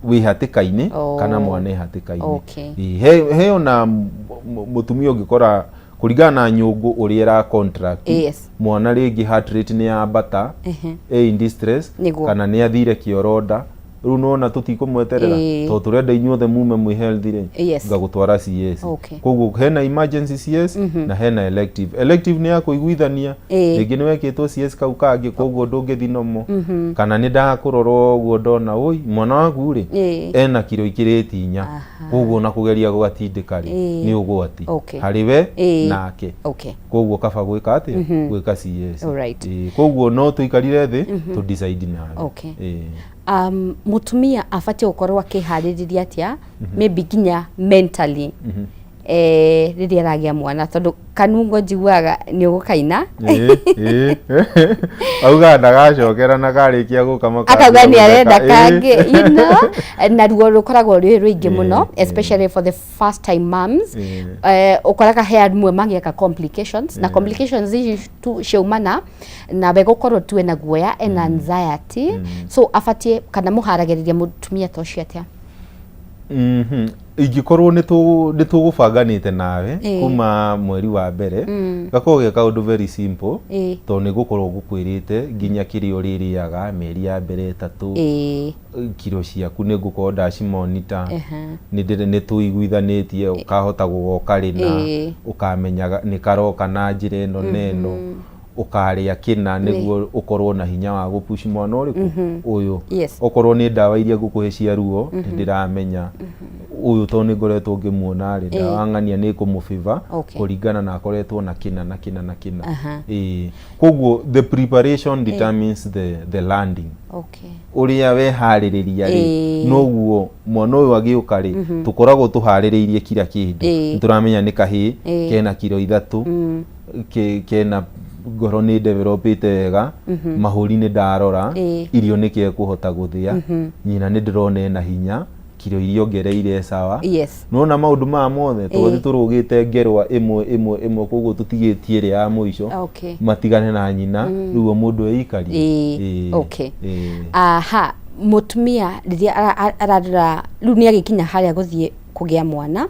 wĩ hatĩka-inĩ, kana mwana e hatĩka-inĩ. Ĩĩ, he ona mũtumia ũngĩkora Kũringana na nyũngũ ũrĩa ĩra contract, mwana rĩngĩ heart rate nĩ yambata, e in distress, kana nĩ athire kĩoro nda. Rĩu nĩwona tũtikũmweterera, tondũ tũrenda inyuothe mume mwĩ healthy rĩ, ngagũtwara CS. Koguo hena emergency CS na hena elective. Elective nĩ ya kũiguithania, rĩngĩ nĩ wekĩtwo CS kau kangĩ, koguo ndũngĩthi nomo, kana nĩ ndakũrora ũguo ndona oi mwana waku rĩ, ena kiro ikĩrĩte 4, koguo ona kũgeria gũgatindĩka rĩ, nĩ ũgwati harĩ we nake. Koguo kaba gwĩka atĩa? Gwĩka CS. Koguo no tũikarire thĩ tũ decide nawe. Mutumia abatiĩ gũkorwo akĩharĩrĩria atĩa, maybe nginya mentally, rĩrĩa aragĩa mwana? Tondũ kanungo njiguaga nĩ ũgũkaina. Ĩĩ, ĩĩ. Augaga ndagacokera na karĩkia gũka makambia akauga nĩ arenda gũtheka. Kangĩ, na ruo rũkoragwo rwĩ rũingĩ mũno, especially for the first time moms. Ũkoraga he amwe magĩaka complications, na complications ici tu ciaumana na we gũkorwo tu ena guoya, ena anxiety. So abatiĩ kana mũharagĩrĩria mũtumia ta ũcio atĩa? Ingĩkorwo nĩ tũgũbanganĩte nawe kuma mweri wa mbere, gakorwo ge kaũndũ very simple, tondũ nĩ gũkorwo ngũkwĩrĩte nginya kĩrĩa ũrĩrĩaga mĩeri ya mbere 3, kiro ciaku nĩ ngũkorwo ndacimonita, nĩ tũiguithanĩtie ũkahota gũgoka rĩna, ũkamenyaga nĩ karoka na njĩra ĩno na ĩno, ũkarĩa kĩna nĩguo ũkorwo na hinya wa gũpush mwana ũrĩkũ ũyũ. Okorwo nĩ ndawa iria ngũkũhe cia ruo, nĩ ndĩramenya ũyũ tondũ nĩ ngoretwo ngĩmuona rĩ, ndawa ng'ania nĩ ĩkũmũbĩva kũringana na akoretwo na kĩna na kĩna na kĩna. Ĩĩ, koguo the preparation determines the landing. Ũrĩa weharĩrĩria rĩ, noguo mwana ũyũ agĩũka rĩ, tũkoragwo tũharĩrĩirie kila kĩndũ. Nĩ tũramenya nĩ kahĩĩ kena kiro 3, kena ngoro nĩ developĩte wega, mahũri nĩ ndarora, irio nĩ kekũhota gũthĩa, nyina nĩ ndĩrona ena hinya, kiro iria ongereire sawa. Nona maũndũ maya mothe tũgathiĩ tũrũgĩte ngerwa ĩmwe ĩmwe ĩmwe, koguo tũtigĩtie ĩrĩa ya mũico, matigane na nyina, rĩu o mũndũ eikarie. Ĩĩ. Aha, mũtumia rĩrĩa ararora rĩu nĩ agĩkinya harĩa gũthiĩ kũgĩa mwana,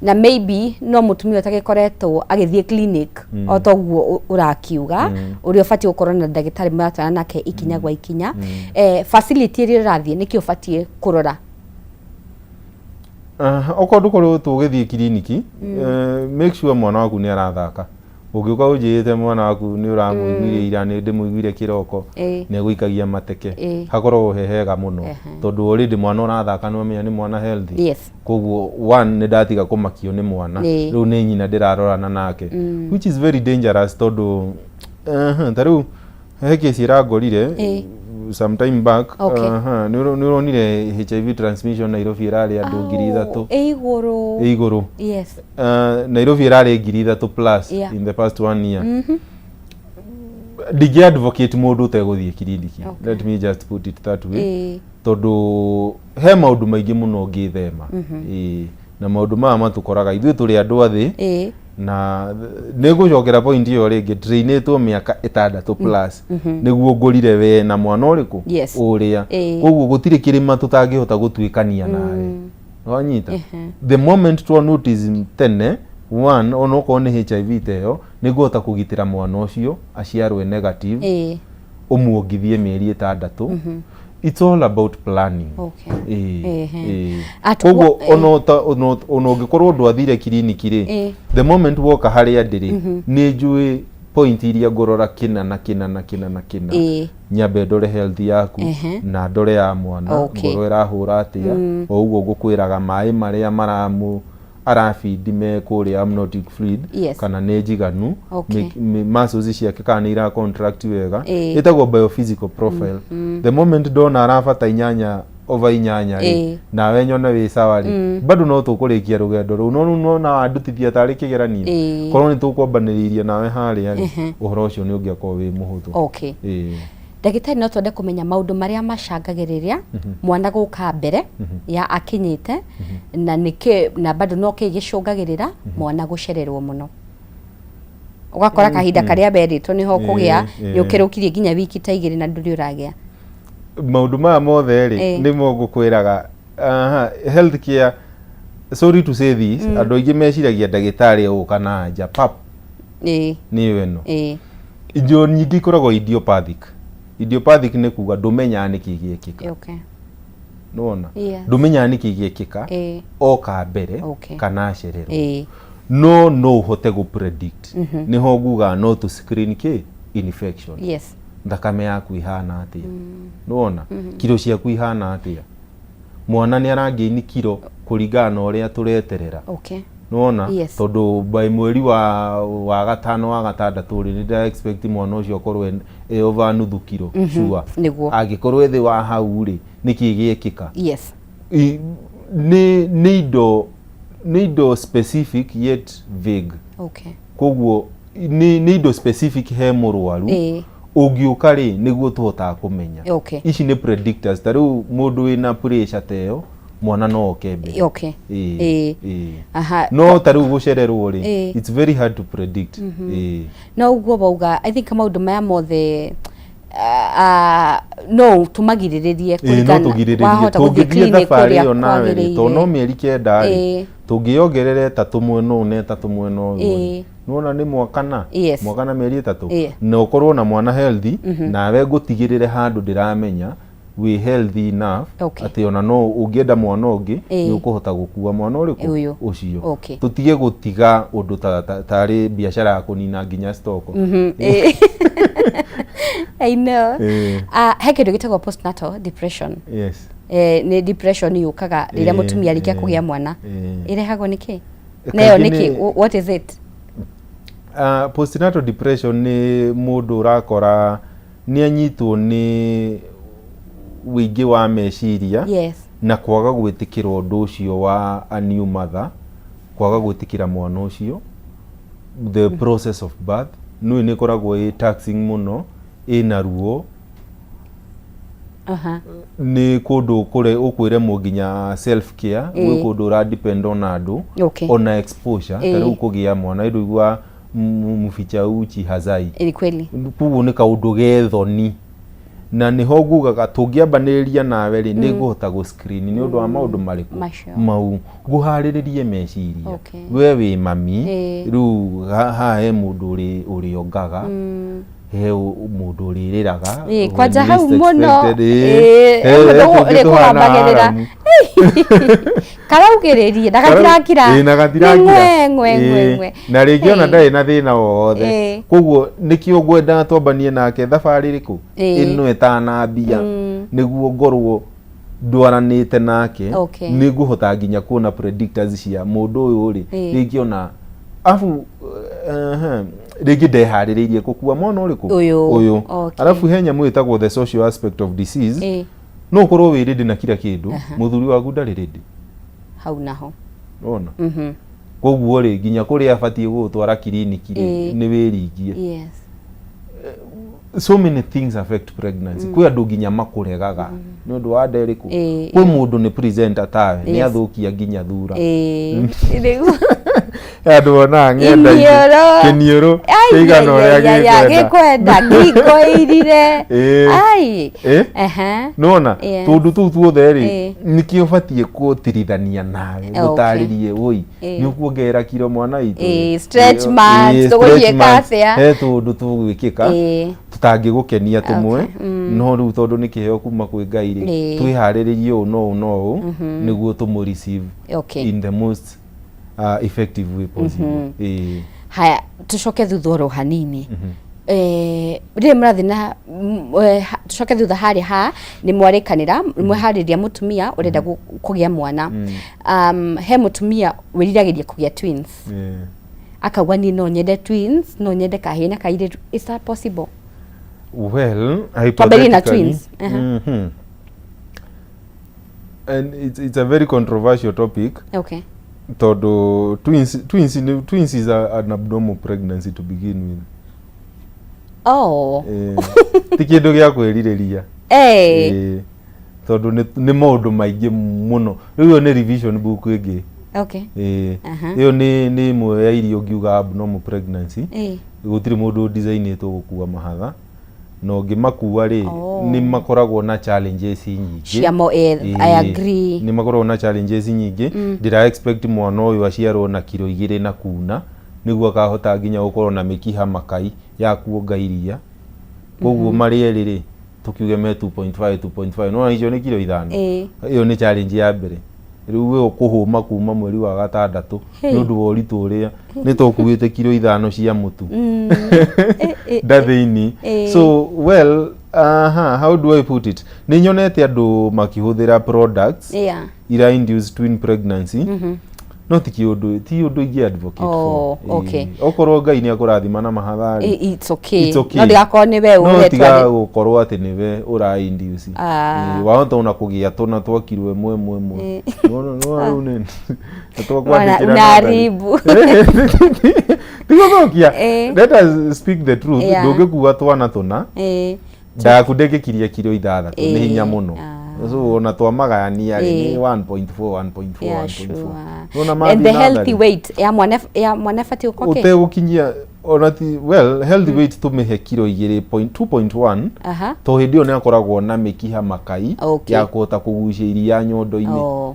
na maybe no mũtumia ũtagĩkoretwo agĩthiĩ clinic o ta ũguo ũrakiuga ũrĩa ũbatiĩ gũkorwo na ndagĩtarĩ mũratwarana nake ikinya gwa ikinya, facility ĩrĩa ũrathiĩ, nĩkĩ ũbatiĩ kũrora? Okorwo ndũkorwo tũgĩthiĩ kiriniki, make sure mwana waku nĩ arathaka. Ũngĩũka ũnjĩrĩte mwana waku nĩ ũramũiguire ira, nĩ ndĩmũiguire kĩroko, nĩ egũikagia mateke, hakoragwo he hega mũno, tondũ already mwana ũrathaka nĩ wamenya nĩ mwana healthy. Koguo one, nĩ ndatiga kũmakio nĩ mwana, rĩu nĩ nyina ndĩrarorana nake, which is very dangerous, tondũ ta rĩu he kesi ĩrangorire some time back. Nĩ ũronire HIV transmission Nairobi ĩrarĩ andũ 3000. Ĩ igũrũ. Ĩ igũrũ. Nairobi ĩrarĩ 3000 plus in the past one year. Ndingĩ advocate mũndũ ũtegũthiĩ kiriniki. Let me just put it that way, tondũ he maũndũ maingĩ mũno ũngĩthema. Ĩĩ, na maũndũ maya matũkoraga ithuĩ tũrĩ andũ a thĩ. Na nĩ ngũcokera point ĩyo rĩngĩ, trainĩtwo mĩaka 6 plus nĩguo ngũrire we na mwana ũrĩkũ ũrĩa. Koguo gũtirĩ kĩrĩma tũtangĩhota gũtuĩkania nawe, wanyita? The moment twa notice tene one, ona okorwo nĩ HIV ta ĩyo, nĩ ngũhota kũgitĩra mwana ũcio aciarwe negative, ũmuongithie mĩeri 6. It's all about planning. Ĩĩ, ĩĩ. Koguo ona ũngĩkorwo ndwathire kiriniki rĩ, the moment woka harĩa ndĩrĩ, nĩ njũĩ point iria ngũrora kĩna na kĩna na kĩna na kĩna, nyambe ndore health yaku na ndore ya mwana, ngoro ĩrahũra atĩa, o ũguo ngũkwĩraga maĩ marĩa maramu arabindi me kũrĩa amniotic fluid, kana nĩ njiganu, muscles ciake kana nĩ ira contract wega. Ĩtagwo biophysical profile. The moment ndona arabata 8/8 rĩ, nawe nyone wĩ sawa rĩ, bado no tũkũrĩkia rũgendo rũu, no rĩu nona wandutithia tarĩ kĩgeranio, korwo nĩ tũkwambanĩrĩirie nawe harĩa rĩ, ũhoro ũcio nĩ ũngĩakorwo wĩ mũhũthũ. Ndagĩtarĩ, no twende kũmenya maũndũ marĩa macangagĩrĩria mwana gũka mbere ya akinyĩte, na nĩkĩ, na bado no kĩ gĩcũngagĩrĩra mwana gũcererwo mũno, ũgakora kahinda karĩa werĩtwo nĩho ũkũgĩa, nĩ ũkĩrũkirie nginya wiki ta 2 na ndũrĩ ũragĩa? Maũndũ maya mothe rĩ, nĩmo ngũkwĩraga. Aha, health care, sorry to say this, andũ aingĩ meciragia ndagĩtarĩ egũka na anja pap. Nĩyo ĩno. Indo nyingĩ ikoragwo idiopathic. Idiopathic nĩ kuga ndũmenyaga nĩkĩ gĩekĩka. Nĩwona? Ndũmenyaga nĩkĩ gĩekĩka oka mbere kana acererwo. No no ũhote gũ predict. Nĩho ngugaga no tũ screen kĩ infection. Thakame yaku ihana atĩa? Nĩwona? Kiro ciaku ihana atĩa? Mwana nĩ arangĩini kiro kũringana na ũrĩa tũreterera. Nĩwona? Tondũ by mweri wa gatano wa gatandatũ rĩ, nĩ ndĩra expect mwana ũcio akorwo e over nuthu kiro sure. Angĩkorwo e thĩ wa hau rĩ, nĩkĩ gĩekĩka? Nĩ indo, nĩ indo specific yet vague. Koguo nĩ indo specific he mũrwaru ũngĩũka rĩ, nĩguo tũhotaga kũmenya. Ici nĩ predictors. Ta rĩu mũndũ wĩna pressure ta ĩyo, mwana no oke mbere. No ta rĩu gũcererwo rĩ, it's very hard to predict. No ũguo wauga, I think maũndũ maya mothe no tũmagirĩrĩrie kũringana no tũgirĩrĩrie. Wahota gũthiĩ Tũngĩthiĩ clinic thabarĩ kũrĩa ĩyo nawe rĩ, tondũ no mĩeri 9 rĩ, tũngĩongerera 3 mwena ũyũ na 3 mwena ũyũ rĩ, nĩwona nĩ mwaka na mwaka na mĩeri 3, na ũkorwo na mwana healthy, nawe ngũtigĩrĩre handũ ndĩramenya wĩ healthy enough atĩ ona no ũngĩenda mwana ũngĩ, nĩ ũkũhota gũkua mwana ũrĩkũ ũcio. Tũtige gũtiga ũndũ tarĩ biacara ya kũnina nginya stock. I know. He kĩndũ gĩtagwo postnatal depression. Nĩ depression yũkaga rĩrĩa mũtumia arĩkia kũgĩa mwana. Ĩrehagwo nĩ kĩ? Nayo nĩ kĩ? What is it? Postnatal depression nĩ mũndũ ũrakora nĩ anyitwo nĩ wĩingĩ wa meciria na kwaga gwĩtĩkĩra ũndũ ũcio wa a new mother, kwaga gwĩtĩkĩra mwana ũcio, the process of birth nĩ nĩ ĩkoragwo ĩ taxing mũno, ĩna ruo. Nĩ kũndũ kũrĩ ũkwĩremwo nginya self care, gwĩ kũndũ ũra depend on andũ, ona exposure. Ta rĩu kũgĩa mwana ĩndũ igua mficha uchi hazai. Ni kweli. Koguo nĩ kaũndũ ge thoni, na nĩho ngugaga tũngĩambanĩrĩria nawe rĩ, nĩ ngũhota gũ screen nĩ ũndũ wa maũndũ marĩkũ mau, ngũharĩrĩrie meciria. We wĩ mami, rĩu haha he mũndũ ũrĩongaga, he mũndũ ũrĩrĩraga when kwanja hau least mũno. expected, he mũndũ tũngĩ tũhana ũrĩkũgambagĩrĩra. Haramu. Karaugĩrĩrie na gatirakira. Na gatirakira. Ngwe ngwe ngwe ngwe. Na rĩngĩ ona ndarĩ na thĩna wothe. Koguo nĩkĩo ngwendaga twambanie nake thabarĩ ĩrĩkũ ĩno ĩtanambia, nĩguo ngorwo ndwaranĩte nake, nĩ ngũhota nginya kuona predictors cia mũndũ ũyũ rĩ, rĩngĩ ona abu rĩngĩ ndeharĩrĩirie gũkua mwana ũrĩkũ. Ũyũ. Ũyũ. Arabu he nyamũ ĩtagwo the social aspect of disease. No ũkorwo wĩ ready na kila kĩndũ, mũthuri waku ndarĩ ready. Hau naho. Ona koguo rĩ, nginya kũrĩa abatiĩ gũgũtwara kiriniki rĩ, nĩ wĩringie. So many things affect pregnancy. Kwĩ andũ nginya makũregaga nĩ ũndũ wa nda ĩrĩkũ. Kwĩ mũndũ nĩ presenter tawe, nĩ athũkia nginya thura. Rĩu andũ monaga ng'enda-inĩ Kĩniũrũ. Kĩniũrũ Ai, kĩigana ũrĩa ai, ai, ai, gĩkwenda. Gĩkwenda ngingo ĩirire. Ai. Nĩwona? Tũndũ tũu tuothe rĩ, nĩkĩo ũbatiĩ gũtirithania nawe, gũtarĩrie woi nĩ ũkuongerera kiro mwana witũ. Stretch marks, stretch tũgũciĩka marks. atĩa? He tũndũ tũgwĩkĩka tũtangĩgũkenia tũmwe, no rĩu tondũ nĩ kĩheo kuma kwĩ Ngai rĩ, twĩharĩrĩrie ũũ no ũũ no ũũ nĩguo tũmũ receive in the most effective way possible. Haya, tucoke thutha oro hanini. Rĩrĩ mũrathiĩ na tucoke thutha harĩa ha nĩ mwarĩkanĩra, mweharĩria mũtumia ũrenda kũgĩa mwana. He mũtumia wĩriragĩria kũgĩa twins, akauga niĩ no nyende twins, no nyende kahĩĩ na kairĩtu. Is that possible? Well, Twambĩrĩrie na hypothetically, twins. And it's a very controversial topic tondũ twins is an abnormal pregnancy to begin with. Ti kĩndũ gĩa kwĩrirĩria. Tondũ nĩ maũndũ maingĩ mũno. Rĩu ĩyo nĩ revision book ĩngĩ. Ĩyo nĩ ĩmwe ya iria ũngiuga abnormal pregnancy. Gũtirĩ mũndũ designĩtwo gũkua mahatha, na ũngĩmakua rĩ, nĩ makoragwo na challenges nyingĩ. Ciamo, I agree. Nĩ makoragwo na challenges nyingĩ. Ndĩra expect mwana ũyũ aciarwo na kiro 2 na kuna. Nĩguo akahota nginya gũkorwo na mĩkiha makai ya kuonga iria. Koguo marĩ erĩ rĩ, tũkiuge me 2.5 2.5, nĩwona icio nĩ kiro 5. Ĩyo nĩ challenge ya mbere. Rĩu we ũkũhũma kuma mweri wa gatandatũ nĩ ũndũ wa ũritũ ũrĩa nĩ tũkuĩte kiro 5 cia mũtu nda thĩinĩ. So well, aha, how do I put it, nĩ nyonete andũ makĩhũthĩra products ira induce twin pregnancy, no ti kĩũndũ, ti ũndũ ingĩ advocate for. Okorwo Ngai nĩ akũrathima na mahatharĩ, It's okay. It's okay. No ndigakorwo nĩ we no ũretwo tiga gũkorwo atĩ nĩwe ũra induce. Ah. Wahota ona kũgĩa tũna twa kiro ĩmwe ĩmwe ĩmwe. Nĩwona, nĩwona rĩu nĩ Wana- twakwandĩkĩra. Unaharibu. Tigũthũkia. Let us speak the truth. Ndũngĩkua twana tũna ndaku ndĩngĩkiria kiro 6 nĩ hinya mũno. So ona twamagayania rĩ, nĩ 1.4 1.4 1.4. Nĩwona And the mathiĩ na healthy thari. weight ya mwana ĩbatiĩ gũkorwo kĩ? Ũtegũkinyia ona ti, well, healthy weight tũmĩhe kiro 2 point 2.1, to hĩndĩ ĩyo nĩ akoragwo na mĩkiha makai ya kũhota kũgucia iria nyondo-inĩ.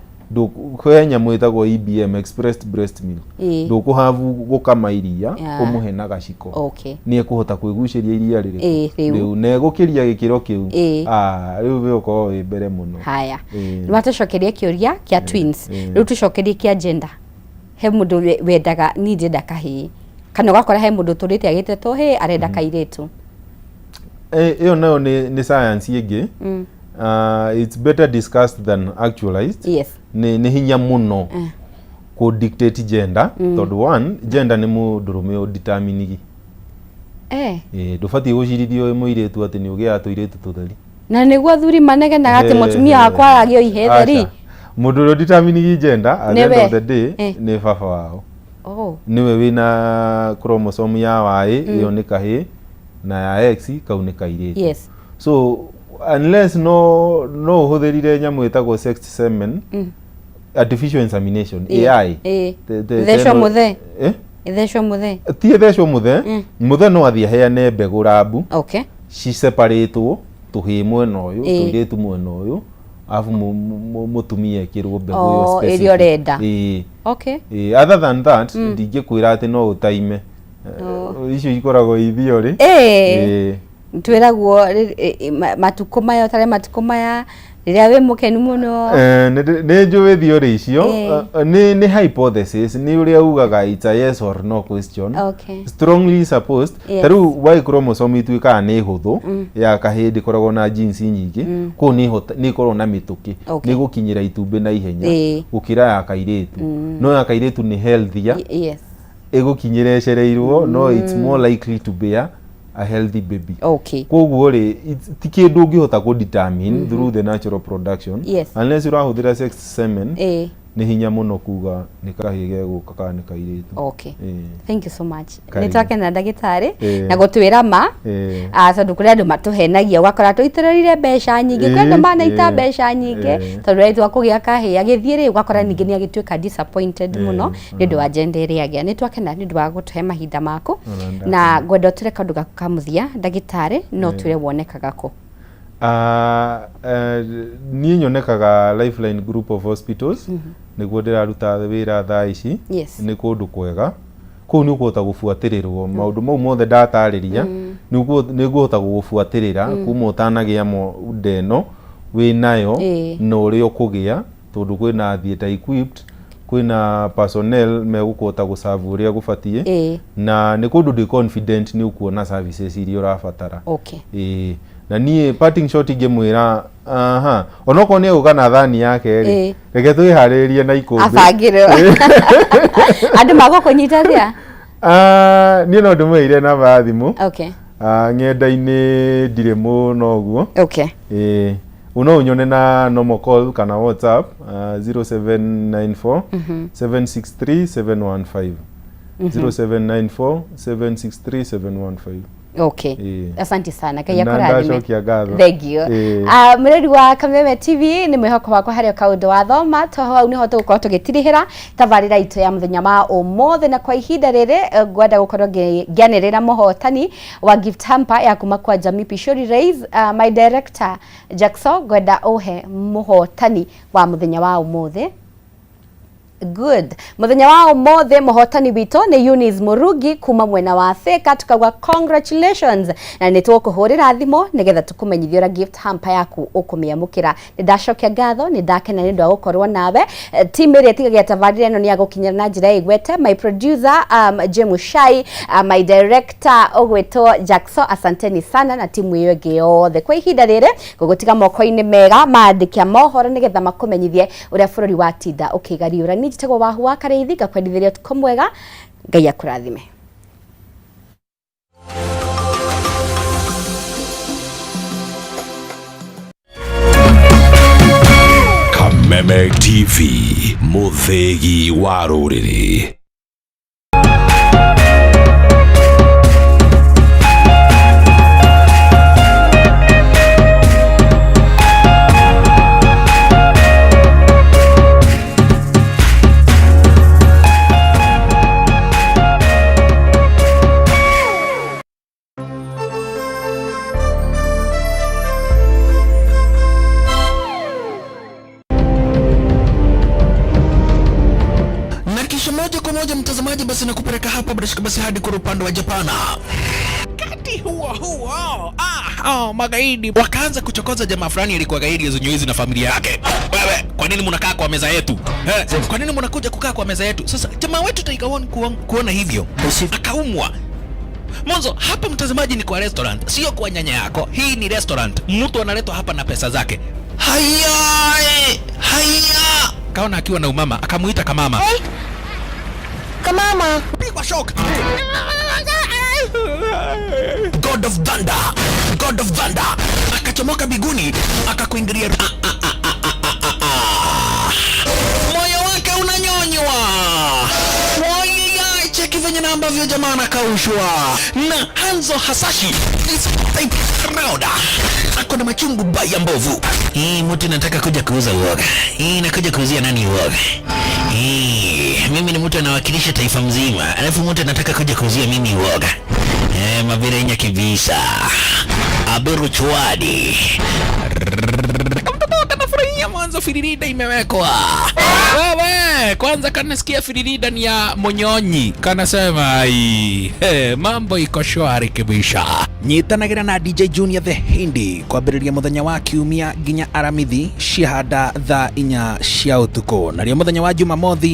Kwĩ nyamũ ĩtagwo EBM, expressed breast milk. Ndũkũhavu gũkama iria, ũmũhe na gaciko, nĩ ekũhota kwĩgucĩria iria rĩrĩkũ? Rĩu. Rĩu na egũkĩria gĩkĩro kĩu. Ah, rĩu we ũkorwo wĩ mbere mũno. Haya, nĩ watũcokeria kĩũria kĩa twins. Rĩu tũcokerie kĩa gender. He mũndũ wendaga, niĩ ndĩrenda kahĩĩ, kana ũgakora he mũndũ ũtũrĩte agĩte tũhĩĩ, arenda kairĩtu. Ĩyo nayo nĩ science ĩngĩ. It's better discussed than actualized. Nĩ hinya mũno kũ dictate gender, tondũ one, gender nĩ mũndũrũme ũdetermine. Ndũbatiĩ gũcirithio wĩ mũirĩtu atĩ nĩ ũgĩaga tũirĩtu tũtheri. Na nĩguo athuri manegenaga atĩ mũtumia wakwa aragĩa ihĩ theri. Aca. Mũndũ ũrĩa ũdetermine gender at the end Nĩwe. of the day nĩ baba wao. Nĩwe wĩna chromosome ya Y, ĩyo nĩ kahĩĩ, na ya X, kau nĩ kairĩtu. So unless no ũhũthĩrire nyamũ ĩtagwo sex semen, artificial insemination, AI. Ĩthecwo mũthee. Eh? Ĩthecwo mũthee. Ti ĩthecwo mũthee. Mũthee no athiĩ aheane mbegũ rabu, ciseparĩtwo, tũhĩĩ mwena ũyũ, tũirĩtu mwena ũyũ, arabu mũtumia ĩkĩrwo mbegũ ĩyo Oh, ĩrĩa specific. ũrenda. Ĩĩ. Ĩĩ, other than that ndingĩkwĩra atĩ no ũtaime. Icio ikoragwo i theory. Ĩĩ. Twĩragwo matukũ maya ũtare, matukũ maya rĩrĩa wĩ mũkenu mũno. Nĩ njũĩ theory icio. Nĩ hypothesis, nĩ ũrĩa ugaga it's a yes or no question. Strongly supposed. Ta rĩu Y chromosome ituĩkaga nĩ hũthũ, ya kahĩĩ ndĩkoragwo na genes nyingĩ, koguo nĩ ĩkoragwo na mĩtũkĩ, nĩ gũkinyĩra itumbĩ na ihenya gũkĩra ya kairĩtu. No ya kairĩtu nĩ healthier, ĩgũkinyĩra ĩcereirwo, no it's more likely to bear a healthy baby. Koguo rĩ, ti kĩndũ ũngĩhota kũ determine through the natural production, unless ũrahũthĩra sex semen. Nĩ hinya mũno kuga nĩ kahĩĩ gegũka kana nĩ kairĩtu. Thank you so much. Nĩ Karibu. twakena, ndagĩtarĩ, na gũtwĩra ma. Ah, tondũ kũrĩ andũ matũhenagia, ũgakora tũitĩrĩrire mbeca nyingĩ, kwĩ andũ manaita mbeca nyingĩ tondũ retua kũgĩa kahĩĩ, agĩthiĩ rĩ, ũgakora ningĩ nĩ agĩtuĩka disappointed mũno nĩ ũndũ wa gender ĩrĩa agĩa. Nĩ twakena nĩ ũndũ wa gũtũhe mahinda maku. Ona Na ngwenda ũtwĩre kaũndũ gaku ka mũthia, ndagĩtarĩ, no twĩre wonekaga kũ? Ah, niĩ nyonekaga Lifeline Group of Hospitals, nĩguo ndĩraruta wĩra thaa ici. Nĩ kũndũ kwega kũu, nĩ ũkũhota gũbuatĩrĩrwo maũndũ mau mothe ndatarĩria, nĩ ngũhota gũgũbuatĩrĩra kuma ũtanagĩa nda ĩno wĩ nayo na ũrĩa ũkũgĩa, tondũ kwĩna theatre equipped, kwĩna personnel megũkũhota gũcabu ũrĩa gũbatiĩ. Na nĩ kũndũ ndĩ confident nĩ ũkuona services iria ũrabatara. Ĩĩ, na niĩ parting shot ingĩmwĩra, aha, onokorwo nĩ egũka na thani yake rĩ, reke twĩharĩrĩrie na ikũmbĩ. Abangĩrwo andũ magũkũnyita atĩa? Ah, niĩ no ndĩmwĩire namba ya thimũ. Ah, ng'enda-inĩ ndirĩ mũno ũguo. Ĩĩ, no ũnyone na normal call kana WhatsApp, 0794 763 715, 0794 763 715. Asante sana, Ngai Na akũrathime. ndacokia ngatho. Thank you. Ah, mũrori wa Kameme TV, nĩ mwĩhoko wakwa harĩ o kaũndũ wathoma to hau nĩho tũgũkorwo tũgĩtirihĩra tabarĩra itũ ya mũthenya wa ũmũthĩ. Na kwa ihinda rĩrĩ, ngwenda gũkorwo ngĩanĩrĩra mũhotani wa gift hamper ya kuma kwa Jamii Pishori Rays. My director Jackson, ngwenda ũhe mũhotani wa mũthenya wa ũmũthĩ. Good. Muthenya wa umuthi muhotani witũ nĩ Eunice Murugi kuma mwena wa Thika, tukauga congratulations na nĩ tũgũkũhũrĩra thimũ nĩgetha tũkũmenyithie ũrĩa gift hamper yaku ũkũmĩamũkĩra. Nĩ ndacokia ngatho, nĩ ndakena nĩ ũndũ wa gũkorwo nawe. Team ĩrĩa ĩtigagia tabarĩra ĩno nĩ ya gũkinyĩra na njĩra ĩgwete, my producer Jim Shai, my director ũgwĩtwo Jackson, asanteni sana na timu ĩyo ĩngĩ yothe. Kwa ihinda rĩrĩ ngũgũtiga moko-inĩ mega maandĩki a mohoro nĩgetha makũmenyithie ũrĩa bũrũri watinda ũkĩgariũra. Niĩ njĩtagwo Wahu wa Karĩithi, ngakwendithĩria ũtukũ mwega, Ngai akũrathime. Kameme TV, mũthĩgi wa rũrĩrĩ. Na kisha moja kwa moja mtazamaji, basi nakupeleka hapa bila shaka basi hadi kwa upande wa Japana. Wakati huo huo, magaidi wakaanza kuchokoza jamaa fulani alikuwa gaidi Zunyuizi na familia yake. Wewe, kwa nini mnakaa kwa meza yetu? Kwa nini mnakuja kukaa kwa meza yetu? Sasa jamaa wetu Tiger One kuona hivyo akaumwa. Mwanzo hapa mtazamaji, ni kwa restaurant, sio kwa nyanya yako. Hii ni restaurant, mtu analetwa hapa na pesa zake. Haya, haya, kaona akiwa na umama, akamuita kamama. Hey. Kamama, pigwa shock. God of Thunder, God of Thunder akachomoka biguni akakuingilia. Moyo wake unanyonywa. Wai, cheki venye na ambavyo jamaa anakaushwa na Hanzo Hasashi this type round ako na machungu baya mbovu. Hii mtu nataka kuja kuuza uoga. Hii nakuja kuuzia nani uoga? Hii mimi ni mtu anawakilisha taifa mzima, alafu mtu anataka kuja kuuzia mimi uoga. Mavirenya kibisa. Aberu chwadi. Mtoto kanafurahia mwanzo firirida imewekwa. Wewe, kwanza kanasikia firirida ni ya Monyonyi. Kanasema ai, mambo iko shwari kibisha. Nyitanagira na DJ Junior the Hindi kwambĩrĩria mũthenya wa kiumia nginya aramithi cihanda thaa 4 cia ũtukũ, narĩo mũthenya wa Jumamothi